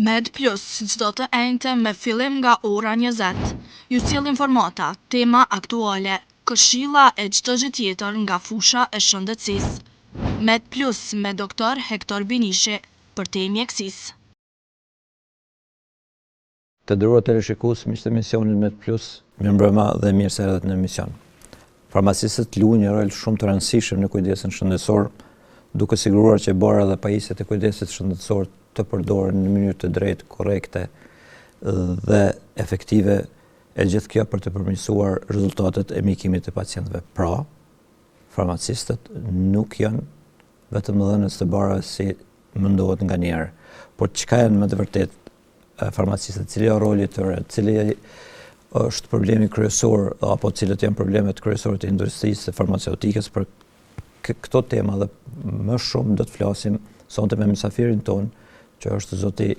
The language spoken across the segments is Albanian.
Med Plus, çdo të enjte me fillim nga ora 20. Ju sjell informata, tema aktuale, këshilla e çdo gjë tjetër nga fusha e shëndetësisë. Med Plus me Doktor Hektor Binishi, përtej mjekësisë. Të nderuar teleshikues, miq të emisionit Med Plus, mirëmbrëma dhe mirë se erdhët në emision. Farmacistët luajnë një rol shumë të rëndësishëm në kujdesin shëndetësor, duke siguruar që barna dhe pajisjet e kujdesit shëndetësor të përdoren në mënyrë të drejtë, korrekte dhe efektive, e gjithë kjo për të përmirësuar rezultatet e mjekimit të pacientëve. Pra, farmacistët nuk janë vetëm dhënës të barnave si mendohet nganjëherë, por çka janë me të vërtetë farmacistët, cili është roli i tyre, cili është problemi kryesor apo cilët janë problemet kryesore të industrisë së farmaceutikës për këto tema dhe më shumë do të flasim sonte me mysafirin tonë, që është zoti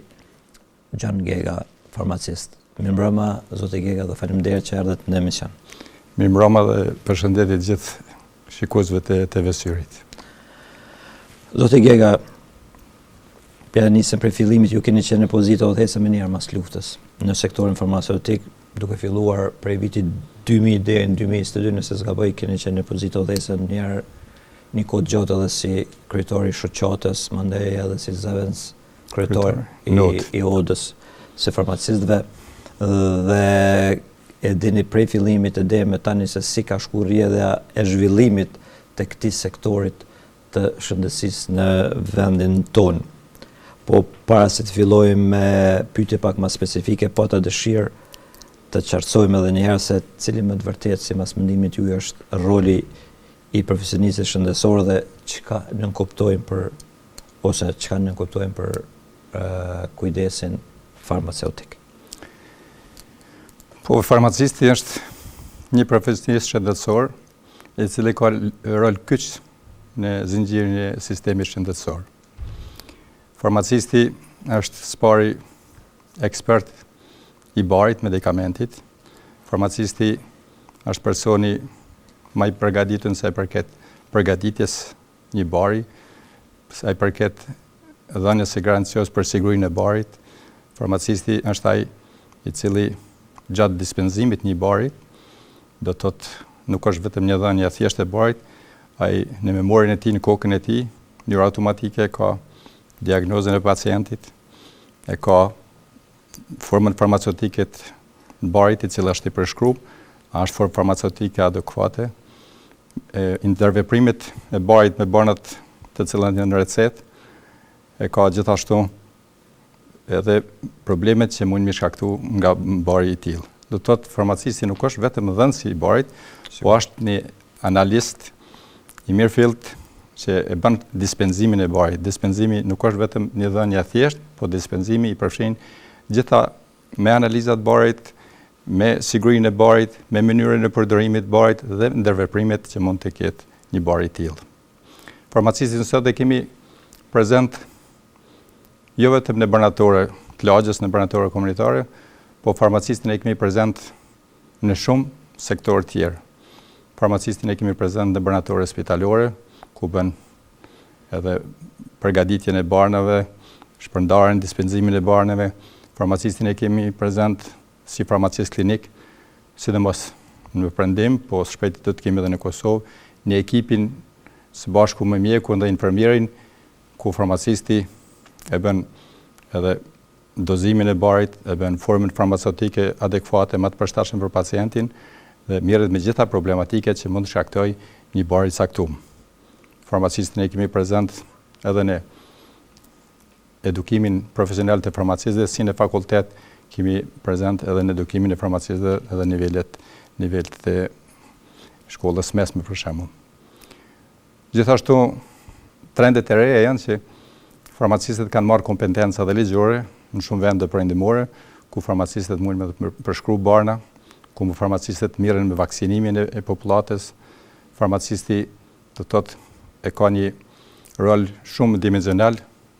Gjon Gega, farmacist. Mirëmbrëma, zoti Gega dhe faleminderit që erdhët në emision. Mirëmbrëma dhe përshëndetje të gjithë shikuesve të TV Syrit. Zoti Gega, Po ja nisim prej fillimit, ju keni qenë në pozitë udhëheqëse menjëherë mas luftës në sektorin farmaceutik, duke filluar prej vitit 2000 deri në 2022, nëse s'gaboj, keni qenë në pozitë udhëheqëse njëherë një kohë të gjatë edhe si kryetar i shoqatës, mandej edhe si zëvendës kryetar i, i odës së farmacistëve dhe e dini prej fillimit e deri më tani se si ka shku rrjedhja e zhvillimit të këtij sektorit të shëndetësisë në vendin tonë. Po para se të fillojmë me pyetje pak më specifike, pata dëshirë të qartësojmë edhe një herë se cili me të vërtetë sipas mendimit juaj është roli i profesionistit shëndetësor dhe çka nënkuptojmë për ose çka nënkuptojmë për kujdesin farmaceutik. Po farmacisti është një profesionist shëndetësor i cili ka rol kyç në zinxhirin e sistemit shëndetësor. Farmacisti është së pari ekspert i barit, medikamentit. Farmacisti është personi ma i përgatitun sa i përket përgatitjes një bari, sa i përket dhënies së garancisë për sigurinë e barit. Farmacisti është ai i cili gjatë dispenzimit një bari, do të thotë nuk është vetëm një dhënie e thjeshtë e barit, ai në memorien e tij, në kokën e tij, në mënyrë automatike ka diagnozën e pacientit, e ka formën farmaceutike të barit i cila është i përshkru, a është formë farmaceutike adekuate, e ndërveprimet e barit me barnat të cilat janë në recetë, e ka gjithashtu edhe problemet që mund me shkaktu nga bari i tillë. Do të thotë farmacisti nuk është vetëm dhënësi i barit, po është një analist i mirëfilltë që e bën dispenzimin e barit. Dispenzimi nuk është vetëm një dhënie e thjeshtë, po dispenzimi i përfshin gjitha me analizat barit, me sigurinë e barit, me mënyrën e përdorimit të barit dhe ndërveprimet që mund të ketë një bar i tillë. Farmacistin sot e kemi prezent jo vetëm në barnatore të lagjes, në barnatore komunitare, po farmacistin e kemi prezent në shumë sektorë tjerë. Farmacistin e kemi prezent në barnatore spitalore, ku bën edhe përgatitjen e barnave, shpërndarjen, dispenzimin e barnave. Farmacistin e kemi prezent si farmacist klinik, sidomos në perëndim, po së shpejti do të kemi edhe në Kosovë, një ekipin së bashku me mjekun dhe infermierin, ku farmacisti e bën edhe dozimin e barit, e bën formën farmaceutike adekuate më të përshtatshme për pacientin dhe merret me gjitha problematiket që mund të shkaktojë një bar i caktuar. Farmacistin e kemi prezent edhe në edukimin profesional të farmacistëve si në fakultet kemi prezent edhe në edukimin e farmacistëve edhe nivelet nivelet të shkollës mesme për shembull. Gjithashtu trendet e reja janë që farmacistët kanë marrë kompetenca dhe ligjore në shumë vende perëndimore, ku farmacistët mund me përshkru barna, ku farmacistët merren me vaksinimin e, e popullatës, farmacisti do të thotë e ka një rol shumë dimensional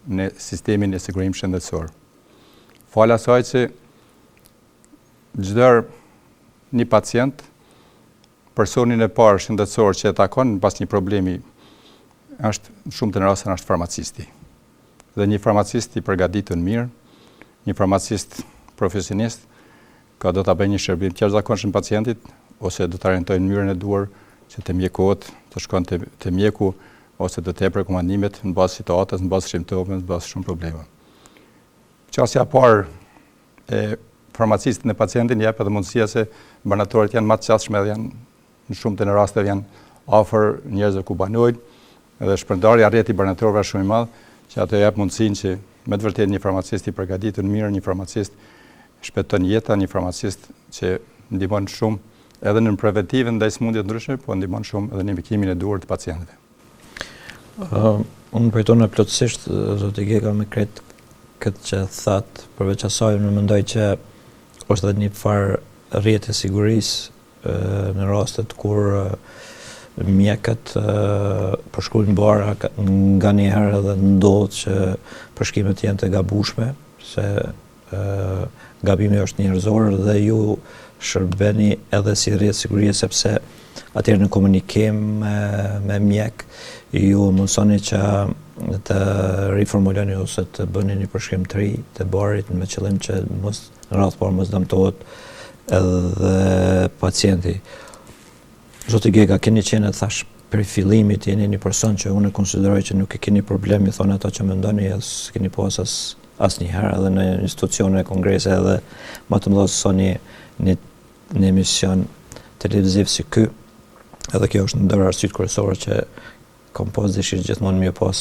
në sistemin e sigurimit shëndetësor. Falë asaj që çdo një pacient, personin e parë shëndetësor që e takon pas një problemi është në shumë të rasteve është farmacisti. Dhe një farmacist i përgatitur mirë. Një farmacist profesionist ka do ta bëjë një shërbim të jashtëzakonshëm pacientit ose do ta orientojë në mënyrën e duhur që të mjekohet, të shkon te, te mjeku ose do të jep rekomandimet në bazë situatës, në bazë simptomës, në bazë shumë problemeve. Qasja e parë e farmacistit në pacientin jep edhe mundësia se barnatoret janë më të qasshme edhe janë në shumë të rasteve janë afër njerëzve ku banojnë, edhe shpërndarja e rrjetit barnatorëve është shumë i madh, që ato jep mundësinë që me të vërtetë një farmacist i përgatitur mirë, një farmacist shpëton jeta, një farmacist që ndihmon shumë edhe në preventivën ndaj sëmundjeve të ndryshme, po ndihmon shumë edhe në mjekimin e duhur të pacientëve. Uh, unë pajtohem plotësisht, zoti Gega, me krejt këtë që thatë, përveç asaj, unë mendoj që është edhe një farë rrjeti i sigurisë në rastet kur mjekët përshkruajnë barna nganjëherë edhe ndodh që përshkrimet janë të gabushme, se gabimi është njerëzor dhe ju shërbeni edhe si rrjet sigurie sepse atëherë në komunikim me, me mjek ju mundësoni që të riformuloni ose të bëni një përshkrim të ri të barit me qëllim që mos në radhë parë mos dëmtohet edhe pacienti. Zoti Gega, keni qenë thash prej fillimit jeni një person që unë e konsideroj që nuk e keni problem me thonë ato që mendoni, e s'keni pas as asnjëherë edhe në institucione e kongrese edhe më të mëdha se sa një një një emision televiziv si ky. Edhe kjo është ndër arsyet kryesore që kam pas dëshirë gjithmonë me ju pas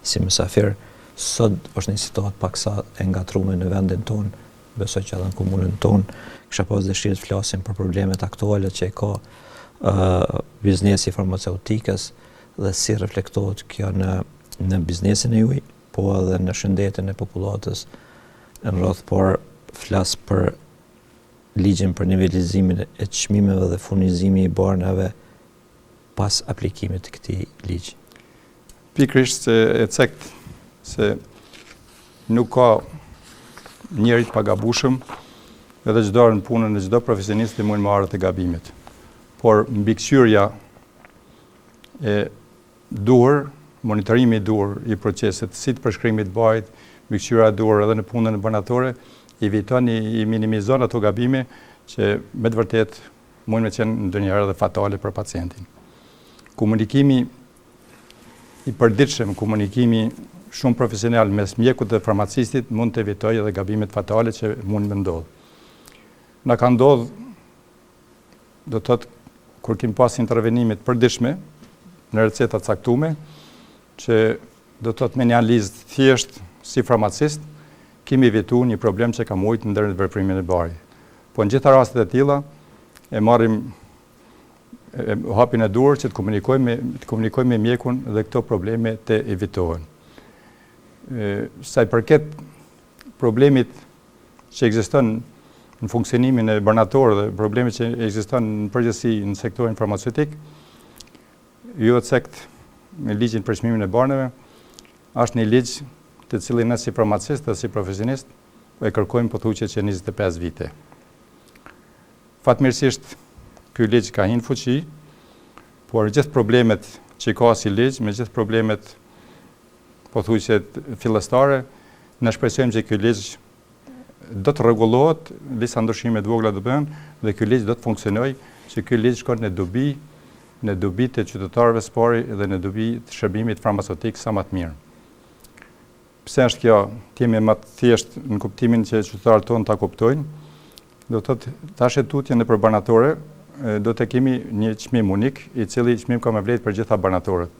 si mysafir. Sot është një situatë paksa e ngatërrume në vendin tonë, besoj që edhe në komunën tonë. Kisha pas dëshirë të flasim për problemet aktuale që e ka uh, biznesi i farmaceutikës dhe si reflektohet kjo në në biznesin e juaj, po edhe në shëndetin e popullatës. Në radhë parë flas për ligjin për nivelizimin e çmimeve dhe furnizimi i barnave pas aplikimit të këtij ligji. Pikërisht se e cekt se nuk ka njeri të pagabushëm edhe çdo herë në punën e çdo profesionisti mund me ardhë gabimet. Por mbikëqyrja e duhur, monitorimi i duhur i procesit, si të përshkrimit të barit, mbikëqyrja e duhur edhe në punën në barnatore, i eviton, i, i minimizon ato gabime që me të vërtetë mund me qenë ndonjëherë edhe fatale për pacientin. Komunikimi i përditshëm, komunikimi shumë profesional mes mjekut dhe farmacistit mund të evitojë edhe gabimet fatale që mund me ndodhë. Na ka ndodhë do të thotë kur kemi pas intervenime të përditshme në receta të caktume, që do të thotë me një analizë të thjeshtë si farmacist, kemi evitu një problem që ka mujtë ndërveprimin e barit. Po në gjitha rastet e tilla e marrim hapin e duhur që të komunikojmë me, të komunikojmë me mjekun dhe këto probleme të evitohen. Sa i përket problemit që ekziston në funksionimin e barnatorëve dhe problemit që ekziston në përgjithësi në sektorin farmaceutik, ju e cekt me ligjin për çmimin e barnave, është një ligj të cilin ne si farmacist dhe si profesionist e kërkojmë pothuajse që 25 vite. Fatmirësisht, ky ligj ka hi në fuqi, por gjithë problemet që ka si ligj, me gjithë problemet pothuajse fillestare, ne shpresojmë që ky ligj do të rregullohet, disa ndryshime të vogla do bëhen dhe ky ligj do të funksionojë, që ky ligj shkon në dobi, në dobi të qytetarëve së pari dhe në dobi të shërbimit farmaceutik sa më të mirë. Pse është kjo? Të jemi më të thjeshtë në kuptimin që qytetarët tonë ta kuptojnë. Do të thotë tash e tutje nëpër barnatore do të kemi një çmim unik, i cili çmim ka me vlejt për gjitha barnatoret.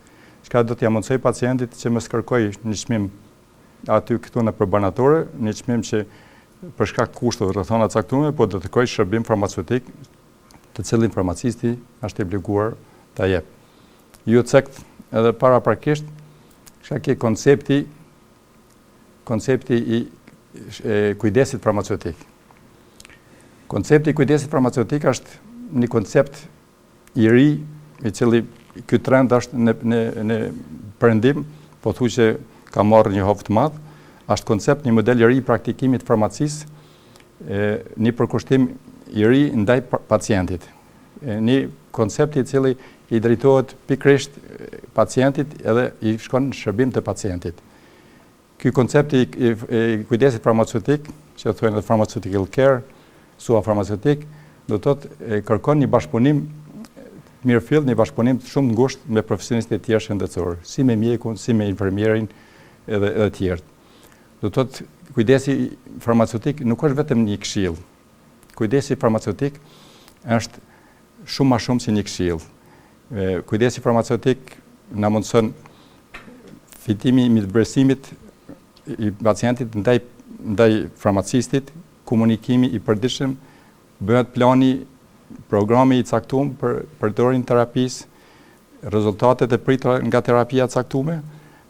Çka do t'ia mundësojë pacientit që mos kërkojë një çmim aty këtu nëpër barnatore, një çmim që për shkak të kushteve rrethana të caktuara, po do të kërkojë shërbim farmaceutik, të cilin farmacisti është i obliguar ta jep. Ju cekt edhe paraprakisht, çka ke koncepti koncepti i e, kujdesit farmaceutik. Koncepti i kujdesit farmaceutik është një koncept i ri, i cili ky trend është në në në perëndim, pothuajse ka marrë një hov të madh, është koncept një model i ri i praktikimit të farmacisë, e, një përkushtim i ri ndaj pacientit. Një koncept i cili i drejtohet pikërisht pacientit edhe i shkon në shërbim të pacientit. Ky koncept i, i, i kujdesit farmaceutik që thonë edhe pharmaceutical care, SUA farmaceutik, do të thotë kërkon një bashkëpunim të mirëfilltë, një bashkëpunim shumë të ngushtë me profesionistët e tjerë shëndetësor, si me mjekun, si me infermierin edhe edhe tjerë. Do të thotë kujdesi farmaceutik nuk është vetëm një këshillë. Kujdesi farmaceutik është shumë ma shumë se një këshillë. Kujdesi farmaceutik na mundëson fitimi i mirëbesimit i pacientit ndaj ndaj farmacistit, komunikimi i përditshëm, bëhet plani, programi i caktuar për përdorimin e terapisë, rezultatet e pritura nga terapia e caktume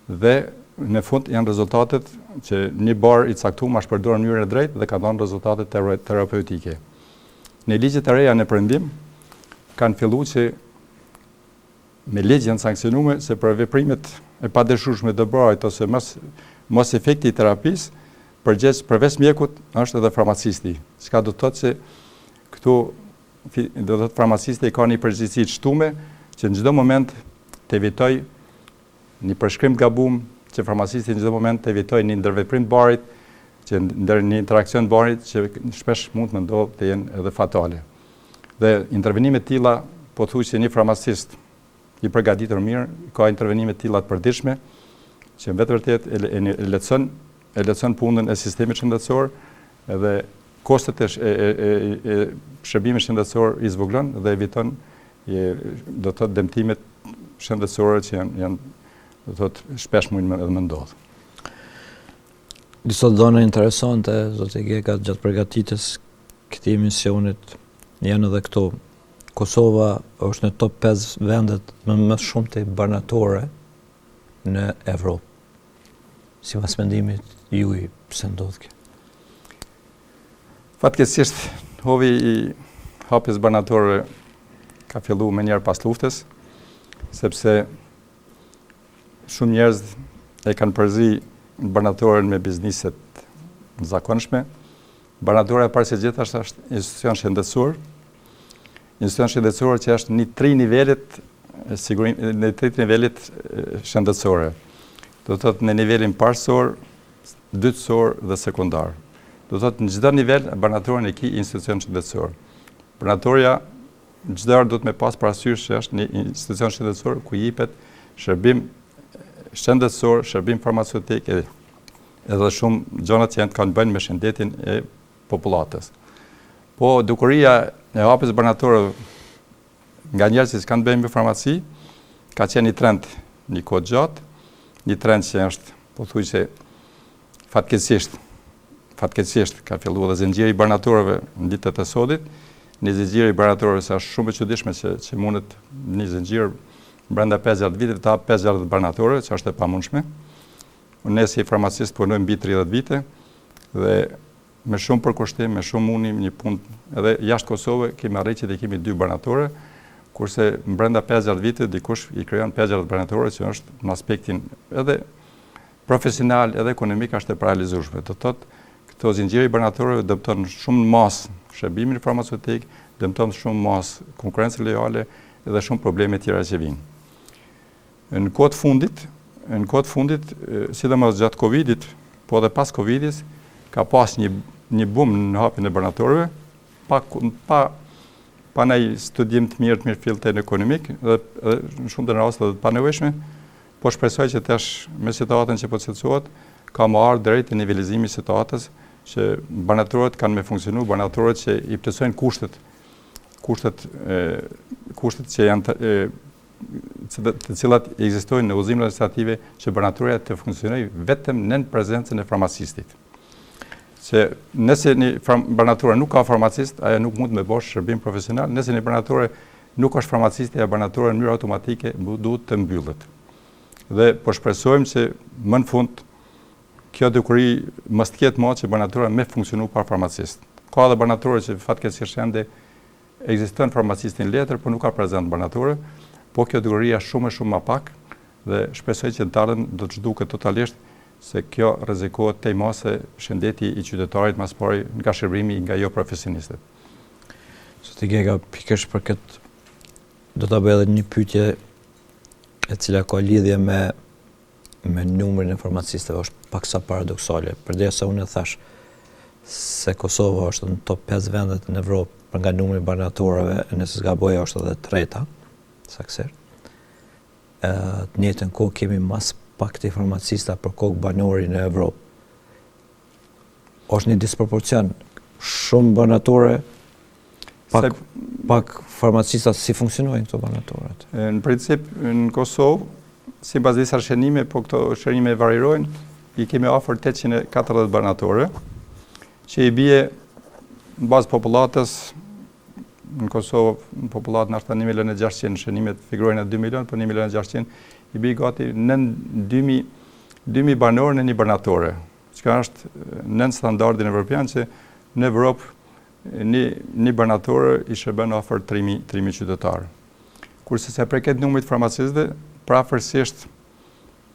dhe në fund janë rezultatet që një bar i caktuar është përdorur në mënyrën e drejtë dhe ka dhënë rezultate terapeutike. Në ligjet e reja në perëndim kanë fillu që me ligj janë sanksionume se për veprimet e padëshirueshme të barit ose mos, mos efekti i terapisë, përgjegjës përveç mjekut është edhe farmacisti. Çka do të thotë se këtu do të thotë farmacisti ka një përgjegjësi të shtume që në çdo moment të evitoj një përshkrim të gabum, që farmacisti në çdo moment të evitoj një ndërveprim të barit, që ndër një interakcion të barit që shpesh mund të ndodhë të jenë edhe fatale. Dhe intervenime të tilla, pothuajse një farmacist i përgatitur mirë, ka intervenime të tilla të përditshme, që në vërtet e, e, e lehtëson e lehtëson punën e sistemit shëndetësor edhe kostot e, e, e, e shërbimit shëndetësor i zvogëlon dhe eviton e, do të thotë dëmtimet shëndetësore që janë janë do të thotë shpesh mund edhe me ndodhë. Disa dhëna interesante, zoti Gega, gjatë përgatitjes këtij emisionit janë edhe këto. Kosova është në top 5 vendet me më shumë të barnatore në Evropë. Sipas mendimit juj, pse ndodh kjo? Fatkeqësisht, hovi i hapjes barnatoreve ka fillu menjëherë pas luftës, sepse shumë njerëz e kanë përzi barnatoren me bizniset të zakonshme. Barnatorja para së gjithash është institucion shëndetësor, institucion shëndetësor që është në tri nivelet sigurim në tri nivelet shëndetësore. Do të thotë në nivelin parësor, dytësor dhe sekundar. Do të thotë në çdo nivel barnatoren e ki institucion shëndetësor. Barnatorja çdo herë duhet me pas parasysh që është një institucion shëndetësor ku jipet shërbim shëndetësor, shërbim farmaceutik edhe edhe shumë gjëra që janë kanë të bëjnë me shëndetin e popullatës. Po dukuria e hapjes barnatoreve nga njerëzit që kanë të bëjnë me farmaci, ka qenë një trend një kohë gjatë, një trend që është pothuajse fatkeqësisht fatkeqësisht ka filluar edhe zinxhiri i barnatoreve në ditët e sodit, një zinxhir i barnatoreve se është shumë e çuditshme që që mundet një zinxhir brenda 50 viteve të hap 50 barnatore, që është e pamundshme. Unë si farmacist punoj mbi 30 vite dhe me shumë përkushtim, me shumë mundim, një punë edhe jashtë Kosove kemi arritur që të kemi dy barnatore, kurse brenda 50 vite dikush i krijon 50 barnatore që është në aspektin edhe profesional edhe ekonomik është e parealizueshme. Do të thotë, këto zinxhiri i barnatoreve dëmton shumë në masë shërbimin farmaceutik, dëmton shumë në masë konkurrencën lojale dhe shumë probleme tjera që vijnë. Në kohë të fundit, në kohë të fundit, sidomos gjatë Covidit, po edhe pas Covidit, ka pas një një bum në hapjen e barnatoreve, pa pa pa naj studim të mirë të mirëfilltë ekonomik dhe edhe në shumë të raste edhe të panevojshme, po shpresoj që tash me situatën që po cilësohet, ka me ardhë drejt te nivelizimi i situatës që barnatoret kanë me funksionu, barnatoret që i plotësojnë kushtet kushtet e, kushtet që janë të, e, të cilat ekzistojnë në udhëzimet administrative që barnatorja të funksionojë vetëm nën prezencën e farmacistit. Se nëse një barnatore nuk ka farmacist, ajo nuk mund të me bo shërbim profesional, nëse një barnatore nuk është farmacisti, ajo barnatore në mënyrë automatike duhet të mbyllet. Dhe po shpresojmë se më në fund kjo dukuri mos të ketë më që barnatorja me funksionu pa farmacist. Ka edhe barnatore që fatkeqësisht ende Ekziston farmacisti në letër, por nuk ka prezent në barnatore, po kjo dukuri është shumë e shumë ma pak dhe shpresoj që në të ardhmen do të zhduket totalisht se kjo rrezikohet tej mase shëndeti i qytetarit ma s'pari nga shërbimi nga jo profesionistët. Zoti Gega, pikërisht për këtë do ta bëj edhe një pyetje e cila ka lidhje me me numrin e farmacistëve është paksa paradoksale. Përderisa unë e thash. se Kosova është në top 5 vendet në Evropë për nga numri i barnatoreve, nëse s'gaboj është edhe treta, saktësisht. Ë të njëjtën kohë kemi ma s'pakti farmacista për kokë banori në Evropë. Është një disproporcion shumë barnatore pak se, pak farmacista si funksionojnë këto barnatoret. Në princip në Kosovë sipas disa shënime, po këto shënime variojnë, i kemi afër 840 barnatore, që i bie në bazë popullatës në Kosovë, në popullatë ndoshta 1 milion e 600, shënimet figurojnë në 2 milion, po 1 milion e 600, i bie gati nën 2000, 2000 banorë në një barnatore, çka është nën standardin evropian që në Evropë një, një barnatore i shërben afër 3000, 3000 qytetarë. Kurse sa përket numrit farmacistëve, prafërsisht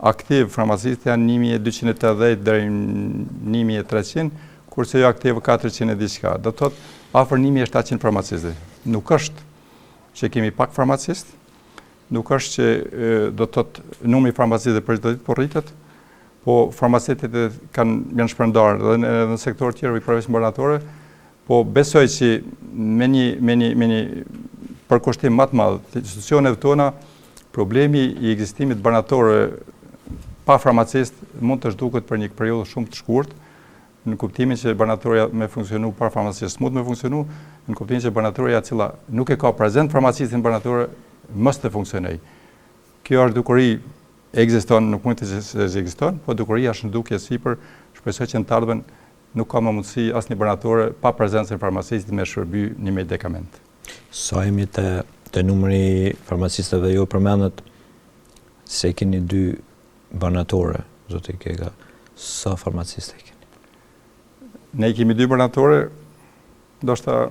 aktiv farmacistë janë 1280 deri në 1300, kurse jo aktiv 400 e diçka. Do të thotë afër 1700 farmacistë. Nuk është që kemi pak farmacistë, nuk është që do të thotë numri i farmacistëve për çdo ditë po rritet, po farmacistët kanë janë shpërndarë edhe në, edhe në sektorë tjerë përveç barnatore, po besoj që me një me një me një përkushtim më të madh të institucioneve tona, problemi i ekzistimit të barnatorëve pa farmacist mund të zhduket për një periudhë shumë të shkurtë, në kuptimin që barnatorja me funksionu pa farmacist s'mund me funksionu, në kuptimin që barnatorja e cila nuk e ka prezent farmacistin barnatore, mos të funksionojë. Kjo është dukuri ekziston, nuk mund të se ekziston, po dukuria është në dukje sipër, shpresoj që në të ardhmen nuk ka më mundësi asnjë barnatore pa prezencën e farmacistit me shërby një medikament. Sa jemi te, te numri i farmacistëve, ju përmendët se keni dy barnatore, zoti Gega, sa farmacistë i keni? Ne i kemi dy barnatore, ndoshta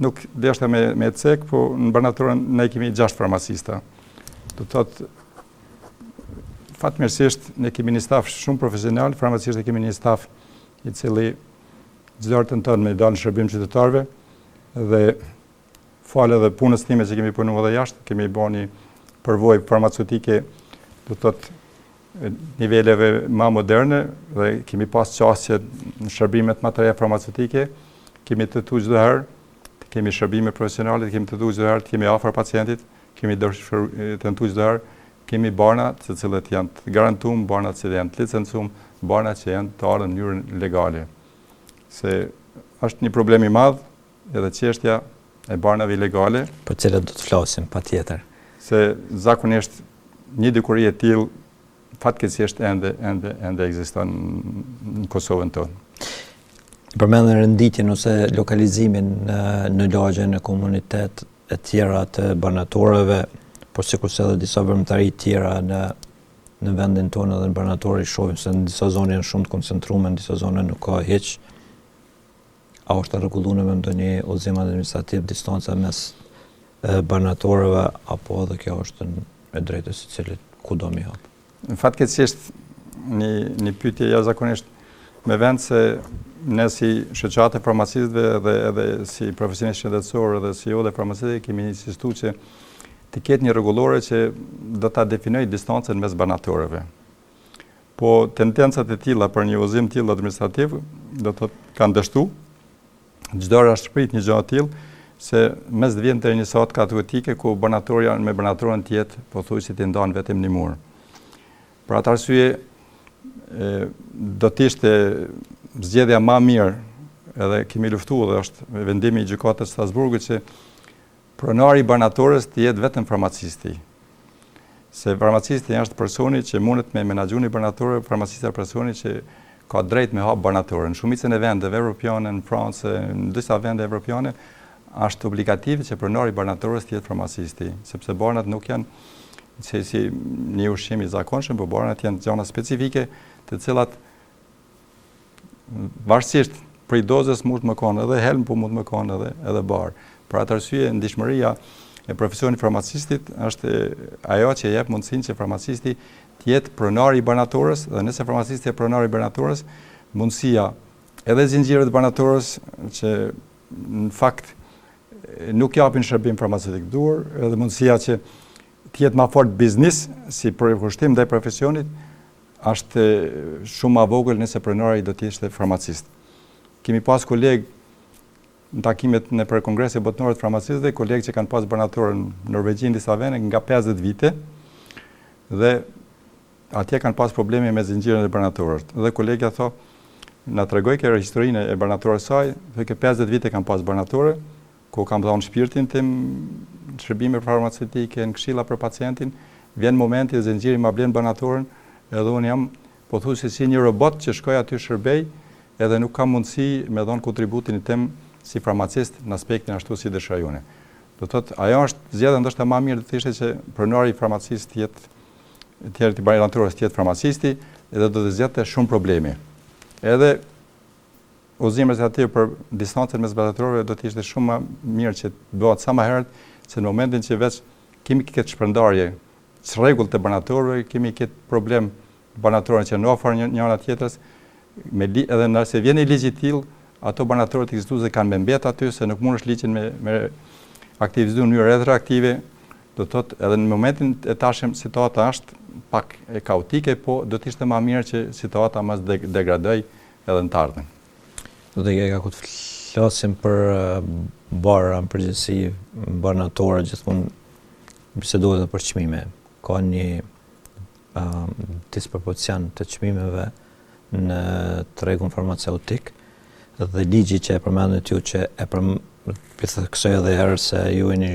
nuk deshta me, me cek, po në barnatoren ne kemi 6 farmacista. Do të thotë, fatmirësisht, ne kemi një staf shumë profesional, farmacisht e kemi një staf i cili çdo herë tenton me dalë në shërbim qytetarëve dhe falë edhe punës time që kemi punu edhe jashtë, kemi bo një përvojë farmaceutike, do të thotë niveleve ma moderne dhe kemi pas qasje në shërbimet ma të reja farmaceutike, kemi tentu çdo herë, të kemi shërbime profesionale, kemi tentu çdo herë, të kemi afër pacientit, kemi tentu çdo herë, kemi barna të cilët janë të garantum, barna të cilët janë të licencum, barna që janë të ardhur në mënyrë legale. Se është një problem i madh edhe çështja e barnave ilegale. Për cilët do të flasim, patjetër. Se zakonisht një dukuri e tillë fatkeqësisht ende ende ende ekziston në Kosovën tonë. Përmendën renditjen ose lokalizimin në, në lagje, në komunitet e tjera të barnatoreve, por sikurse edhe disa veprimtari tjera në në vendin tonë edhe në barnatore shohim se në disa zona janë shumë të koncentrume, në disa zona nuk ka hiç. A është e rregulluar me ndonjë udhëzim administrativ distanca mes barnatoreve apo edhe kjo është në e drejtë e secilit ku do mi hap? Fatkeqësisht një një pyetje jashtëzakonisht me vend se ne si shoqatë e farmacistëve dhe edhe si profesionistë shëndetësorë dhe si odë e farmacistëve kemi insistuar që të ketë një rregullore që do ta definojë distancën mes barnatoreve. Po tendencat e tilla për një udhëzim të tillë administrativ do të thotë kanë dështu. Çdo herë është prit një gjë e tillë se mos të vjen deri një situatë kaotike ku barnatorja me barnatoren të jetë pothuajse t'i ndan vetëm një mur. Për atë arsye do të ishte zgjedhja ma mirë edhe kemi luftu dhe është vendimi i gjykatës së Strasburgut që Pronari i barnatores të jetë vetëm farmacisti. Se farmacisti është personi që mundet me menaxhu një barnatore, farmacisti është personi që ka drejt me hap barnatore. Në shumicën e vendeve evropiane, në Francë, në disa vende evropiane, është obligative që pronari i barnatores të jetë farmacisti, sepse barnat nuk janë si, si një ushqim i zakonshëm, por barnat janë gjana specifike, të cilat Varësisht prej dozës mund të më konë edhe helm, po mund të më konë edhe, edhe bar. Për atë arsye, ndjeshmëria e profesionit farmacistit është ajo që jep mundësinë që farmacisti të jetë pronari i barnatores dhe nëse farmacisti është pronari i barnatores, mundësia edhe zinxhirëve të barnatores që në fakt nuk japin shërbim farmaceutik duhur, edhe mundësia që të jetë ma fort biznis si përkushtim ndaj profesionit, është shumë ma vogël nëse pronari do të ishte farmacist. Kemi pas kolegë në takimet nëpër kongrese botërore të farmacistëve, kolegë që kanë pas barnatore në Norvegji në disa vende nga 50 vite dhe atje kanë pas probleme me zinxhirin e barnatores. Dhe kolegja tho, na tregojke historinë e barnatores saj, thojke 50 vite kam pas barnatore, ku kam dhënë shpirtin tim në shërbime farmaceutike, në këshilla për pacientin, vjen momenti zinxhiri ma blen barnatoren, edhe unë jam pothuajse si një robot që shkoj aty shërbej, edhe nuk kam mundësi me dhënë kontributin tim si farmacist në aspektin ashtu si dëshiroj unë. Do të thotë, ajo është zgjedhja ndoshta ma mirë do të ishte që pronari i farmacisë të jetë të jetë i barnatores të jetë farmacisti edhe do të zgjidhte shumë probleme. Edhe Udhëzimi administrativ për distancën mes barnatoreve do të ishte shumë ma mirë që të bëhet sa ma herët, se në momentin që veç kemi këtë shpërndarje të rregullt të barnatoreve, kemi këtë problem barnatoret që janë afër njëra tjetrës, me li, edhe nëse vjen një ligj i tillë, ato barnatoret ekzistuese kanë me mbet aty se nuk mundesh ligjin me me aktivizu në mënyrë retroaktive, do të thotë edhe në momentin e tashëm situata është pak e kaotike, po do të ishte ma mirë që situata mos degradoj edhe në të ardhmen. Zoti Gega, kur të flasim për barëra në përgjithësi, barnatore gjithmonë bisedohet edhe për çmime. Ka një uh, disproporcion të çmimeve në tregun farmaceutik dhe ligji që e përmendët ju që e përm, theksoj edhe herë se ju jeni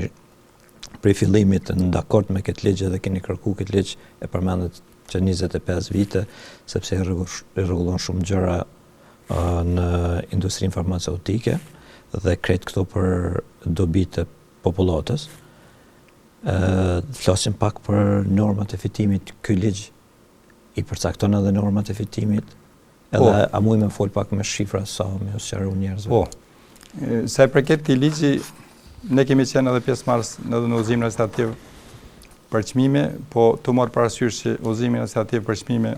prej fillimit në dakord me këtë ligj dhe keni kërku këtë ligj e përmendët që 25 vite, sepse i rregullon shumë gjëra në industrinë farmaceutike dhe krejt këto për dobi të popullatës. Ë flasim pak për normat e fitimit, ky ligj i përcakton edhe normat e fitimit, edhe po. a muj me fol pak me shifra sa me u sqaru njerëzve. Po. Sa i përket këtij ligji, ne kemi qenë edhe pjesëmarrës edhe në udhëzimin administrativ për çmime, po tu marrë parasysh që udhëzimi administrativ për çmime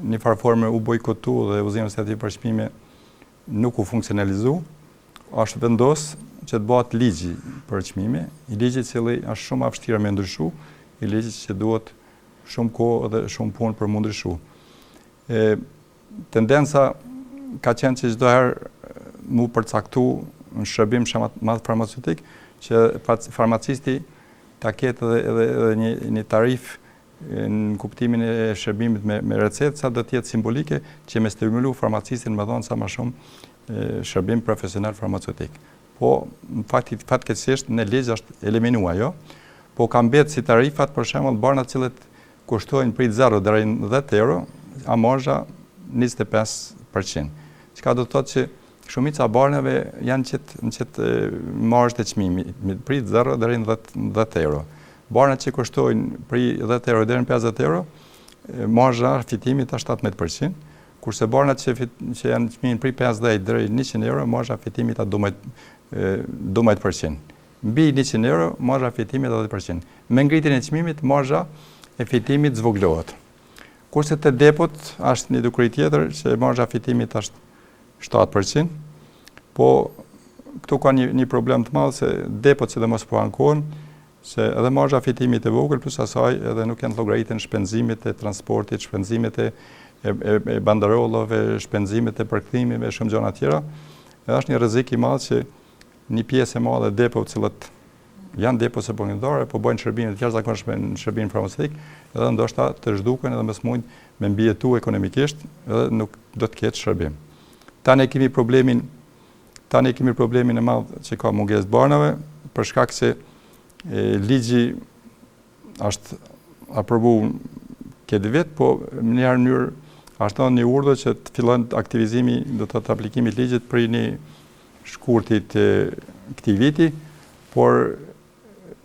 një farë forme u bojkotu dhe udhëzimi administrativ për çmime nuk u funksionalizu, është vendos që të bëhet ligji për çmime, i ligji i cili është shumë ma vështirë me ndryshu, i ligji që duhet shumë kohë dhe shumë punë për mu ndryshu. E, tendenca ka qenë që çdo herë mu përcaktu në shërbim shumë madh farmaceutik, që farmacisti ta ketë edhe, edhe, edhe një, një tarifë në kuptimin e shërbimit me, me recetë, sa do të jetë simbolike, që me stimulu farmacistin me dhonë sa ma shumë shërbim profesional farmaceutik. Po, në fakt, fatkeqësisht në ligj është eliminu ajo, po ka mbet si tarifat, për shembull, barnat të cilat kushtojnë prej 0 deri në 10 euro, a marzha 25%. Çka do të thotë që shumica e barnave janë qit në qit marzhë të çmimit, prej 0 deri në 10 10 euro. Barnat që kushtojnë prej 10 euro deri në 50 euro, marzha e fitimit është 17%, Kurse barnat që fit, që janë çmim prej 50 deri në 100 euro, marzha e fitimit a 12%. Mbi 100 euro, marzha e fitimit 10%. Me ngritjen e çmimit, marzha e fitimit zvogëlohet. Kurse te depot është një dukuri tjetër që marzha e fitimit është 7%. Po këtu ka një një problem të madh se depot sidomos po ankohen Se edhe marzha e fitimit e vogël plus asaj edhe nuk janë llogaritën shpenzimet e transportit, shpenzimet e e, e, e banderolave, shpenzimet e përkthimeve, shumë gjëra tjera. Edhe është një rrezik i madh që një pjesë e madhe e depove të cilat janë depo sekondare, po bëjnë shërbime të jashtëzakonshme në shërbim farmaceutik, edhe ndoshta të zhduken edhe mos mund me mbijetu ekonomikisht, edhe nuk do të ketë shërbim. Tani kemi problemin Tani kemi problemin e madh që ka mungesë të barnave, për shkak se ligji është aprovu këtë vit, po në një mënyrë është dhënë një urdhër që të fillon aktivizimi, do të thotë aplikimi i ligjit prej një shkurtit të këtij viti, por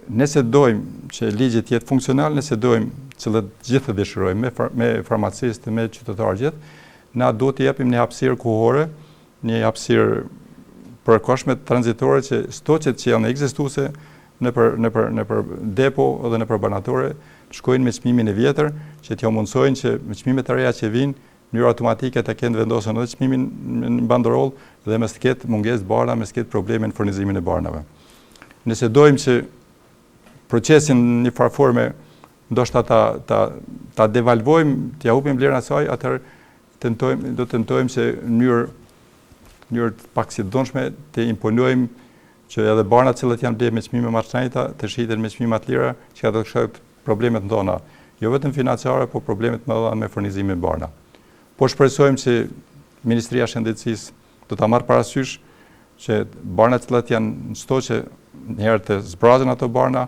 nëse dojmë që ligji të jetë funksional, nëse dojmë që të gjithë të dëshirojmë me, me farmacistë, me qytetarë gjithë, na duhet të jepim një hapësirë kohore një hapësirë përkohshme tranzitore që stoqet që janë ekzistuese nëpër nëpër nëpër depo dhe nëpër barnatore të shkojnë me çmimin e vjetër, që t'ia mundësojnë që me çmimet e reja që vijnë, në mënyrë automatike të kenë vendosur edhe çmimin në bandrollë dhe mos të ketë mungesë barna, mos të ketë probleme në furnizimin e barnave. Nëse dojmë që procesin në një farë forme ndoshta ta ta ta devalvojmë, t'ia hupim vlerën asaj, atëherë tentojmë do të tentojmë se në mënyrë mënyrë pak si të dhunshme të imponojmë që edhe barnat të cilat janë blerë me çmime më të shtrenjta të shiten me çmime më të lira, çka do të shkaktojë probleme të mëdha, jo vetëm financiare, por probleme të mëdha me furnizimin me barna. Po shpresojmë që Ministria e Shëndetësisë do ta marrë parasysh që barnat të cilat janë në stoqe njëherë të zbrazen ato barna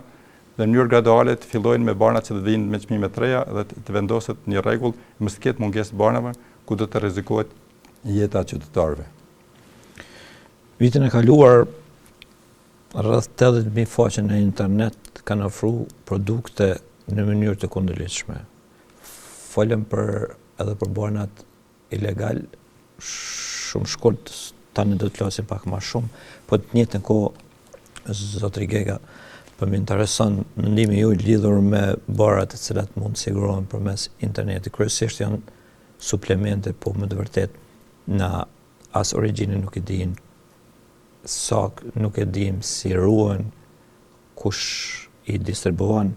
dhe në mënyrë graduale të fillojnë me barnat që të vijnë me çmime të reja dhe të vendoset një rregull mos të ketë mungesë të barnave ku do të rrezikohet jeta e qytetarëve. Vitin e kaluar rreth 80.000 faqe në internet kanë ofru produkte në mënyrë të kundërligjshme. Folëm për edhe për barnat ilegal, shumë shkurt, tani do të flasim pak ma shumë, po të njëjtën kohë, zotri Gega, po më intereson mendimi juaj lidhur me barnat të cilat mund të sigurohen përmes internetit. Kryesisht janë suplemente, po me të vërtetë na as origjinën nuk e dimë, sa nuk e dimë si ruhen, kush i distribuon,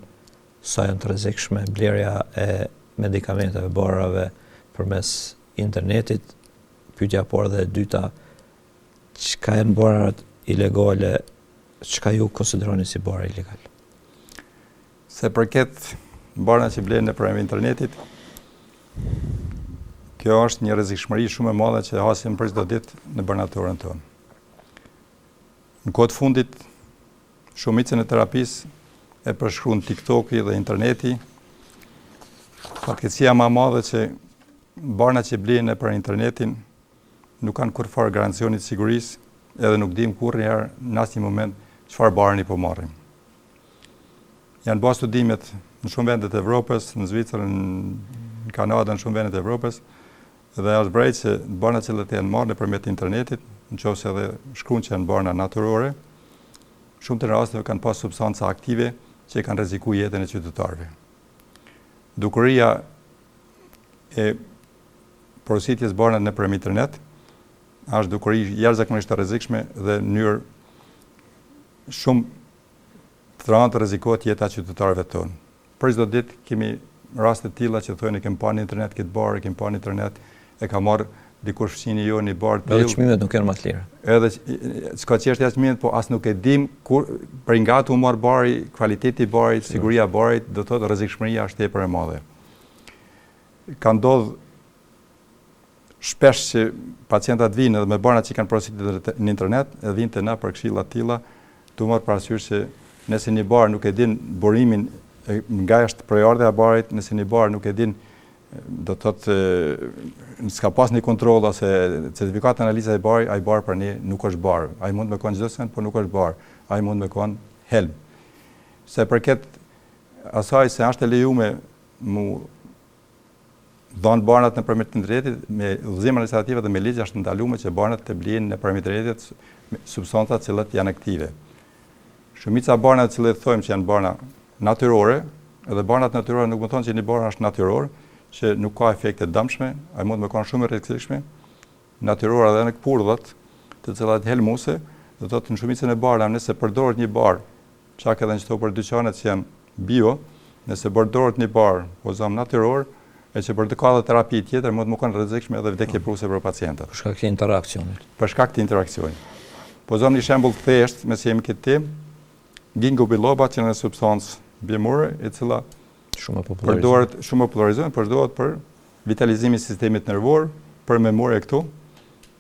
sa janë të rrezikshme blerja e medikamenteve, barnave përmes internetit, pyetja e parë dhe e dyta, çka janë barnat ilegale, çka ju konsideroni si barna ilegal? Sa përket barnat që blehen nëpërmjet internetit, kjo është një rrezikshmëri shumë e madhe që hasim për çdo ditë në barnatoren tonë. Në kohë të fundit, Shumicën e terapisë e përshkruan TikToki dhe interneti. Fatkeqësia më e madhe që barnat që blihen nëpër internetin nuk kanë kurrfarë garancioni të sigurisë, edhe nuk dimë kurrëherë në asnjë moment çfarë barni po marrim. Janë bërë studimet në shumë vende të Evropës, në Zvicër, në Kanada, në shumë vende të Evropës, dhe është vrejt se barnat që janë marrë nëpërmjet internetit, në qoftë se edhe shkruan që janë barna natyrore, shumë të rasteve kanë pas substanca aktive që e kanë rreziku jetën e qytetarëve. Dukuria e porositjes barnat nëpërmjet internet është dukuri jashtëzakonisht e rrezikshme dhe në mënyrë shumë të rëndë rrezikohet jeta e qytetarëve tonë. Për çdo ditë kemi raste të tilla që thonë e kemi pa në internet këtë bar, e kemi pa në internet, e ka marrë dikush fqinji jonë një bar të tillë. Edhe çmimet nuk janë më të lira. Edhe s'ka çështja çmimet, po as nuk e dim kur prej nga tu marr bari, kvaliteti i barit, siguria e barit, do të thotë rrezikshmëria është tepër e madhe. Ka ndodh shpesh që pacientat vijnë edhe me barnat që kanë porositur në internet, edhe vijnë te na për këshilla të tilla, tu marrë parasysh se nëse një bar nuk e din burimin nga është prejardhja e barit, nëse një bar nuk e din do të thotë s'ka pas një kontroll ose certifikatë analiza e barit, ai bar për ne nuk është bar. Ai mund me konë çdo send, por nuk është bar. Ai mund me konë helm. Sa i përket asaj se është e lejume mu Dhanë barnat nëpërmjet internetit, me udhëzim administrativ dhe me ligj është ndaluar që barnat të blihen nëpërmjet internetit substanca të cilat janë aktive. Shumica e barnave të cilat thojmë që janë barna natyrore, edhe barnat natyrore nuk do të thonë që një bar është natyror, që nuk ka efekte të dëmshme, ai mund të kenë shumë rrezikshme, natyrore edhe në këpurdhat, të cilat helmuese, do të thotë në shumicën e barnave nëse përdoret një bar Çak edhe në qëto për dyqanet që janë bio, nëse përdoret një bar, po zëmë natyror, e që për të ka dhe terapi tjetër, mund të me konë rrezikshme edhe vdekjeprurëse për pacientët. Për shkak të interakcionit. Për shkak të interakcionit. Po zëmë një shembull të thjeshtë, meqë jemi këtë temë, ginkgo biloba që një substancë bimore, e cila shumë e popularizuar. Përdoret shumë e popularizuar, përdoret për vitalizimin e sistemit nervor, për memorie këtu.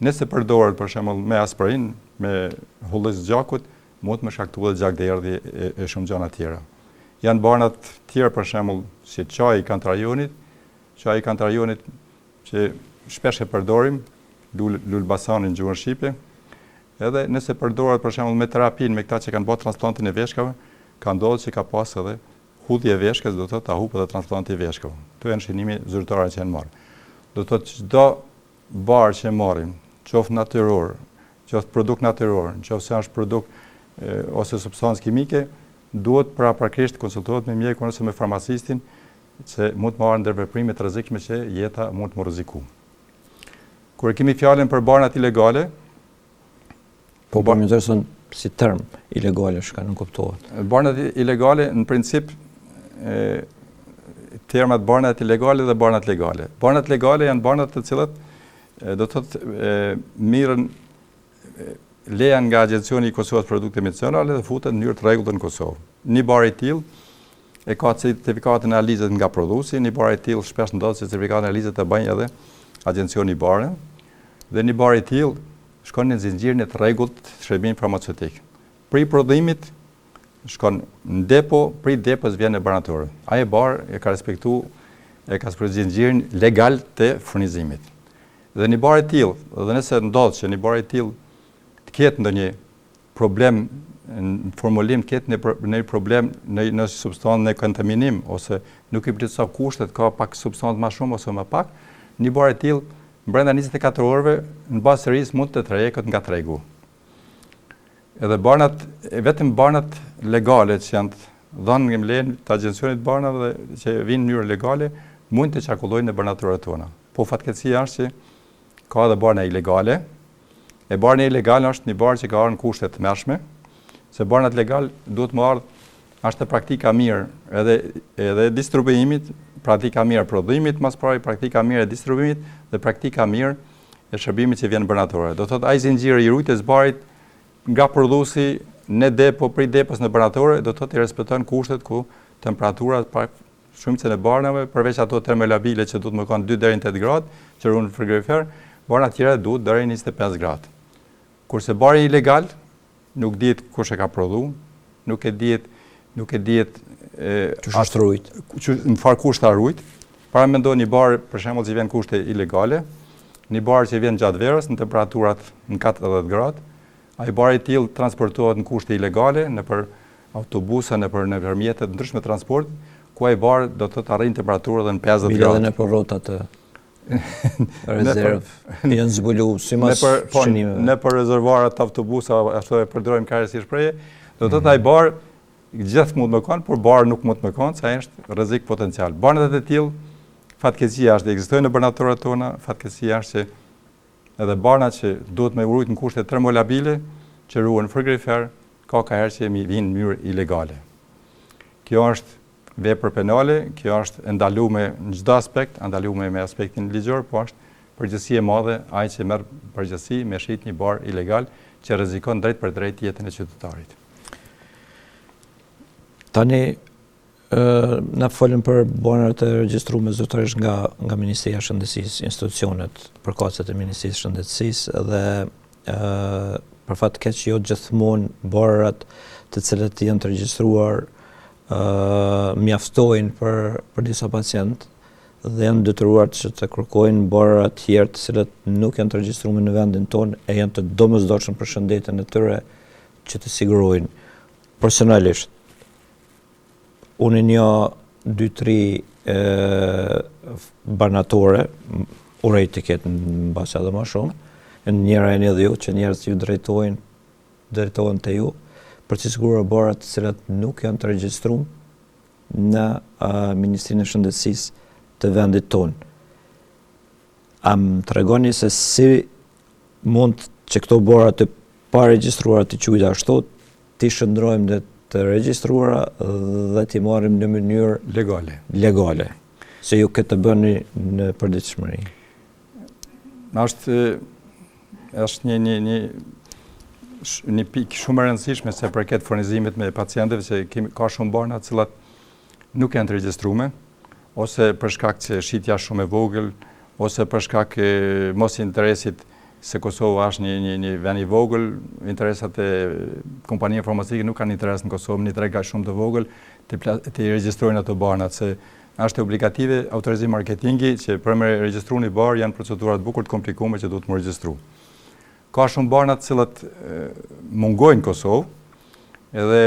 Nëse përdoret për shembull me aspirin, me hollis gjakut, mund me shkaktu edhe gjakderdhje e, e shumë gjana tjera. Janë barnat tjera për shembull si çaji i kantarionit, çaji i kantarionit që shpesh e përdorim, lul, lulbasani në gjuhën shqipe, edhe nëse përdoret për shembull me terapinë me këta që kanë bërë transplantin e veshkave, ka ndodhur që ka pas edhe hudhje e veshkës, do të thotë ta hup edhe transplanti i veshkave. Këto janë shënime zyrtare që janë marrë. Do të thotë çdo bar që marrim, qoftë natyror, qoftë produkt natyror, në qoftë se është produkt ose substancë kimike, duhet paraprakisht të konsultohet me mjekun ose me farmacistin që mund të marrë ndërveprime të rrezikshme që jeta mund të më rreziku. Kur e kemi fjalën për barnat ilegale, Po po më intereson si term ilegale çka nënkuptohet. Barnat ilegale në princip e, termat barnat ilegale dhe barnat legale. Barnat legale janë barnat të cilat do të thotë mirren leja nga Agjencioni i Kosovës për Produkte Medicinale dhe futet në mënyrë të rregullt në Kosovë. Një bar i tillë e ka certifikatën e analizës nga prodhuesi, një bar i tillë shpesh ndodh që certifikatën e analizës ta bëjë edhe Agjencioni i Barnave dhe një bar i tillë shkon në zinxhirin e të rregullt të shërbimit farmaceutik. Prej prodhimit shkon në depo, prej depos vjen në barnatore. Ai bar e ka respektu, e ka respektu zinxhirin legal të furnizimit. Dhe një bar i tillë, dhe nëse ndodh që një bar i tillë të ketë ndonjë problem në formulim, të ketë një problem në në substancë në kontaminim ose nuk i plotëson kushtet, ka pak substancë më shumë ose më pak, një bar i tillë brenda 24 orëve në bazë të serisë mund të tërhiqet nga tregu. Edhe barnat, vetëm barnat legale që janë dhënë nga lejen të agjencionit të barnave dhe që vijnë në mënyrë legale, mund të qarkullojnë në barnatoret tona. Po fatkeqësia është që ka edhe barna ilegale. E barna ilegale është një bar që ka ardhur në kushte të tmerrshme, se barnat legal duhet me ardhë është praktika mirë edhe edhe distribuimit, praktika mirë e prodhimit, mas pari praktika mirë e distribuimit dhe praktika mirë e shërbimit që vjen në barnatore. Do thotë ai zinxhiri i ruajtjes barit nga prodhuesi në depo, prej depos në barnatore, do thotë i respekton kushtet ku temperaturat pra shumicën e barnave, përveç ato termolabile që duhet me kanë 2 deri në 8 gradë, që ruhen në frigorifer, barnat tjera duhet deri në 25 gradë. Kurse bari ilegal, Nuk dihet kush e ka prodhu, nuk e dihet, nuk e dihet qysh është rujt. Që në çfarë kushte a rujt. Paramendo një bar, për shembull, që vjen kushte ilegale, një bar që vjen gjatë verës në temperaturat në 40 gradë, ai bar i tillë transportohet në kushte ilegale nëpër autobusa, nëpër nëpër mjete të ndryshme transporti, ku ai bar do të thotë arrin temperaturë edhe në 50 gradë. Bile edhe nëpër rrota të rezervë, janë zbulu, simas po, shënimeve. Nëpër rezervuarat të autobusa, ashtu e përdorim ka si shprehje, do të thotë ai bar, gjithë mund me konë, por bar nuk mund me konë, se është rrezik potencial. Barnat e tillë, fatkeqësia është, ekzistojnë në barnatoret tona, fatkeqësia është që edhe barnat që duhet me rujt në kushte termolabile, që ruhen në frigorifer, ka ka herë që mi vinë në mënyrë ilegale. Kjo është vepër penale, kjo është e ndalume në çdo aspekt, e ndalume me aspektin ligjor, po është përgjegjësi e madhe ai që merr përgjegjësi me shit një bar ilegal që rrezikon drejtpërdrejt jetën e qytetarit. Tani na folëm për barnat e regjistruar zyrtarisht nga nga Ministria e Shëndetësisë, institucionet përkatëse të Ministrisë së Shëndetësisë dhe ë për fat të keq jo gjithmonë barnat të cilët janë të regjistruar mjaftojnë për për disa pacientë dhe janë detyruar që të kërkojnë barëra të tjerë të cilët nuk janë të regjistruar në vendin tonë e janë të domosdoshëm për shëndetin e tyre që të sigurojnë personalisht. Unë një, dy, tri e, barnatore, uroj të ketë mbase edhe ma shumë, e njëra e një dhe ju, që njerëz ju drejtojnë drejtohen te ju për të siguruar barërat të cilat nuk janë të regjistruar në Ministrinë e Shëndetësisë të vendit tonë. A më tregoni se si mund që këto barëra të paregjistruara të quajta ashtu, t'i shndërrojmë në të regjistruara dhe t'i marrim në mënyrë legale. Legale. Se ju këtë të bëni në përditshmëri. Është është një një një një pikë shumë e rëndësishme sa i përket furnizimit me pacientëve se kemi ka shumë barna të cilat nuk janë të regjistruara ose për shkak se shitja është shumë e vogël ose për shkak e mos interesit se Kosova është një një një vend i vogël, interesat e kompanive farmaceutike nuk kanë interes në Kosovë, një treg shumë të vogël të të regjistrojnë ato barnat se Është obligative autorizim marketingi që për me regjistru një bar janë procedura të bukur të komplikume që duhet me regjistru. Ka shumë barna të cilat mungojnë në Kosovë, edhe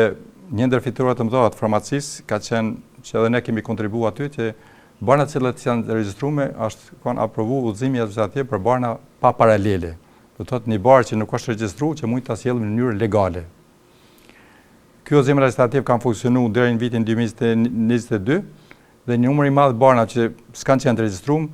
një ndër fitoret të mëdha të farmacisë ka qenë që edhe ne kemi kontribu aty që barna të cilat janë regjistrume është kanë aprovu udhëzimi administrativ për barna pa paralele. Do të thotë një bar që nuk është regjistru që mund ta sjellim në mënyrë legale. Ky udhëzim administrativ ka funksionu deri në vitin 2022 dhe një numër i madh barna që s'kanë qenë të regjistruar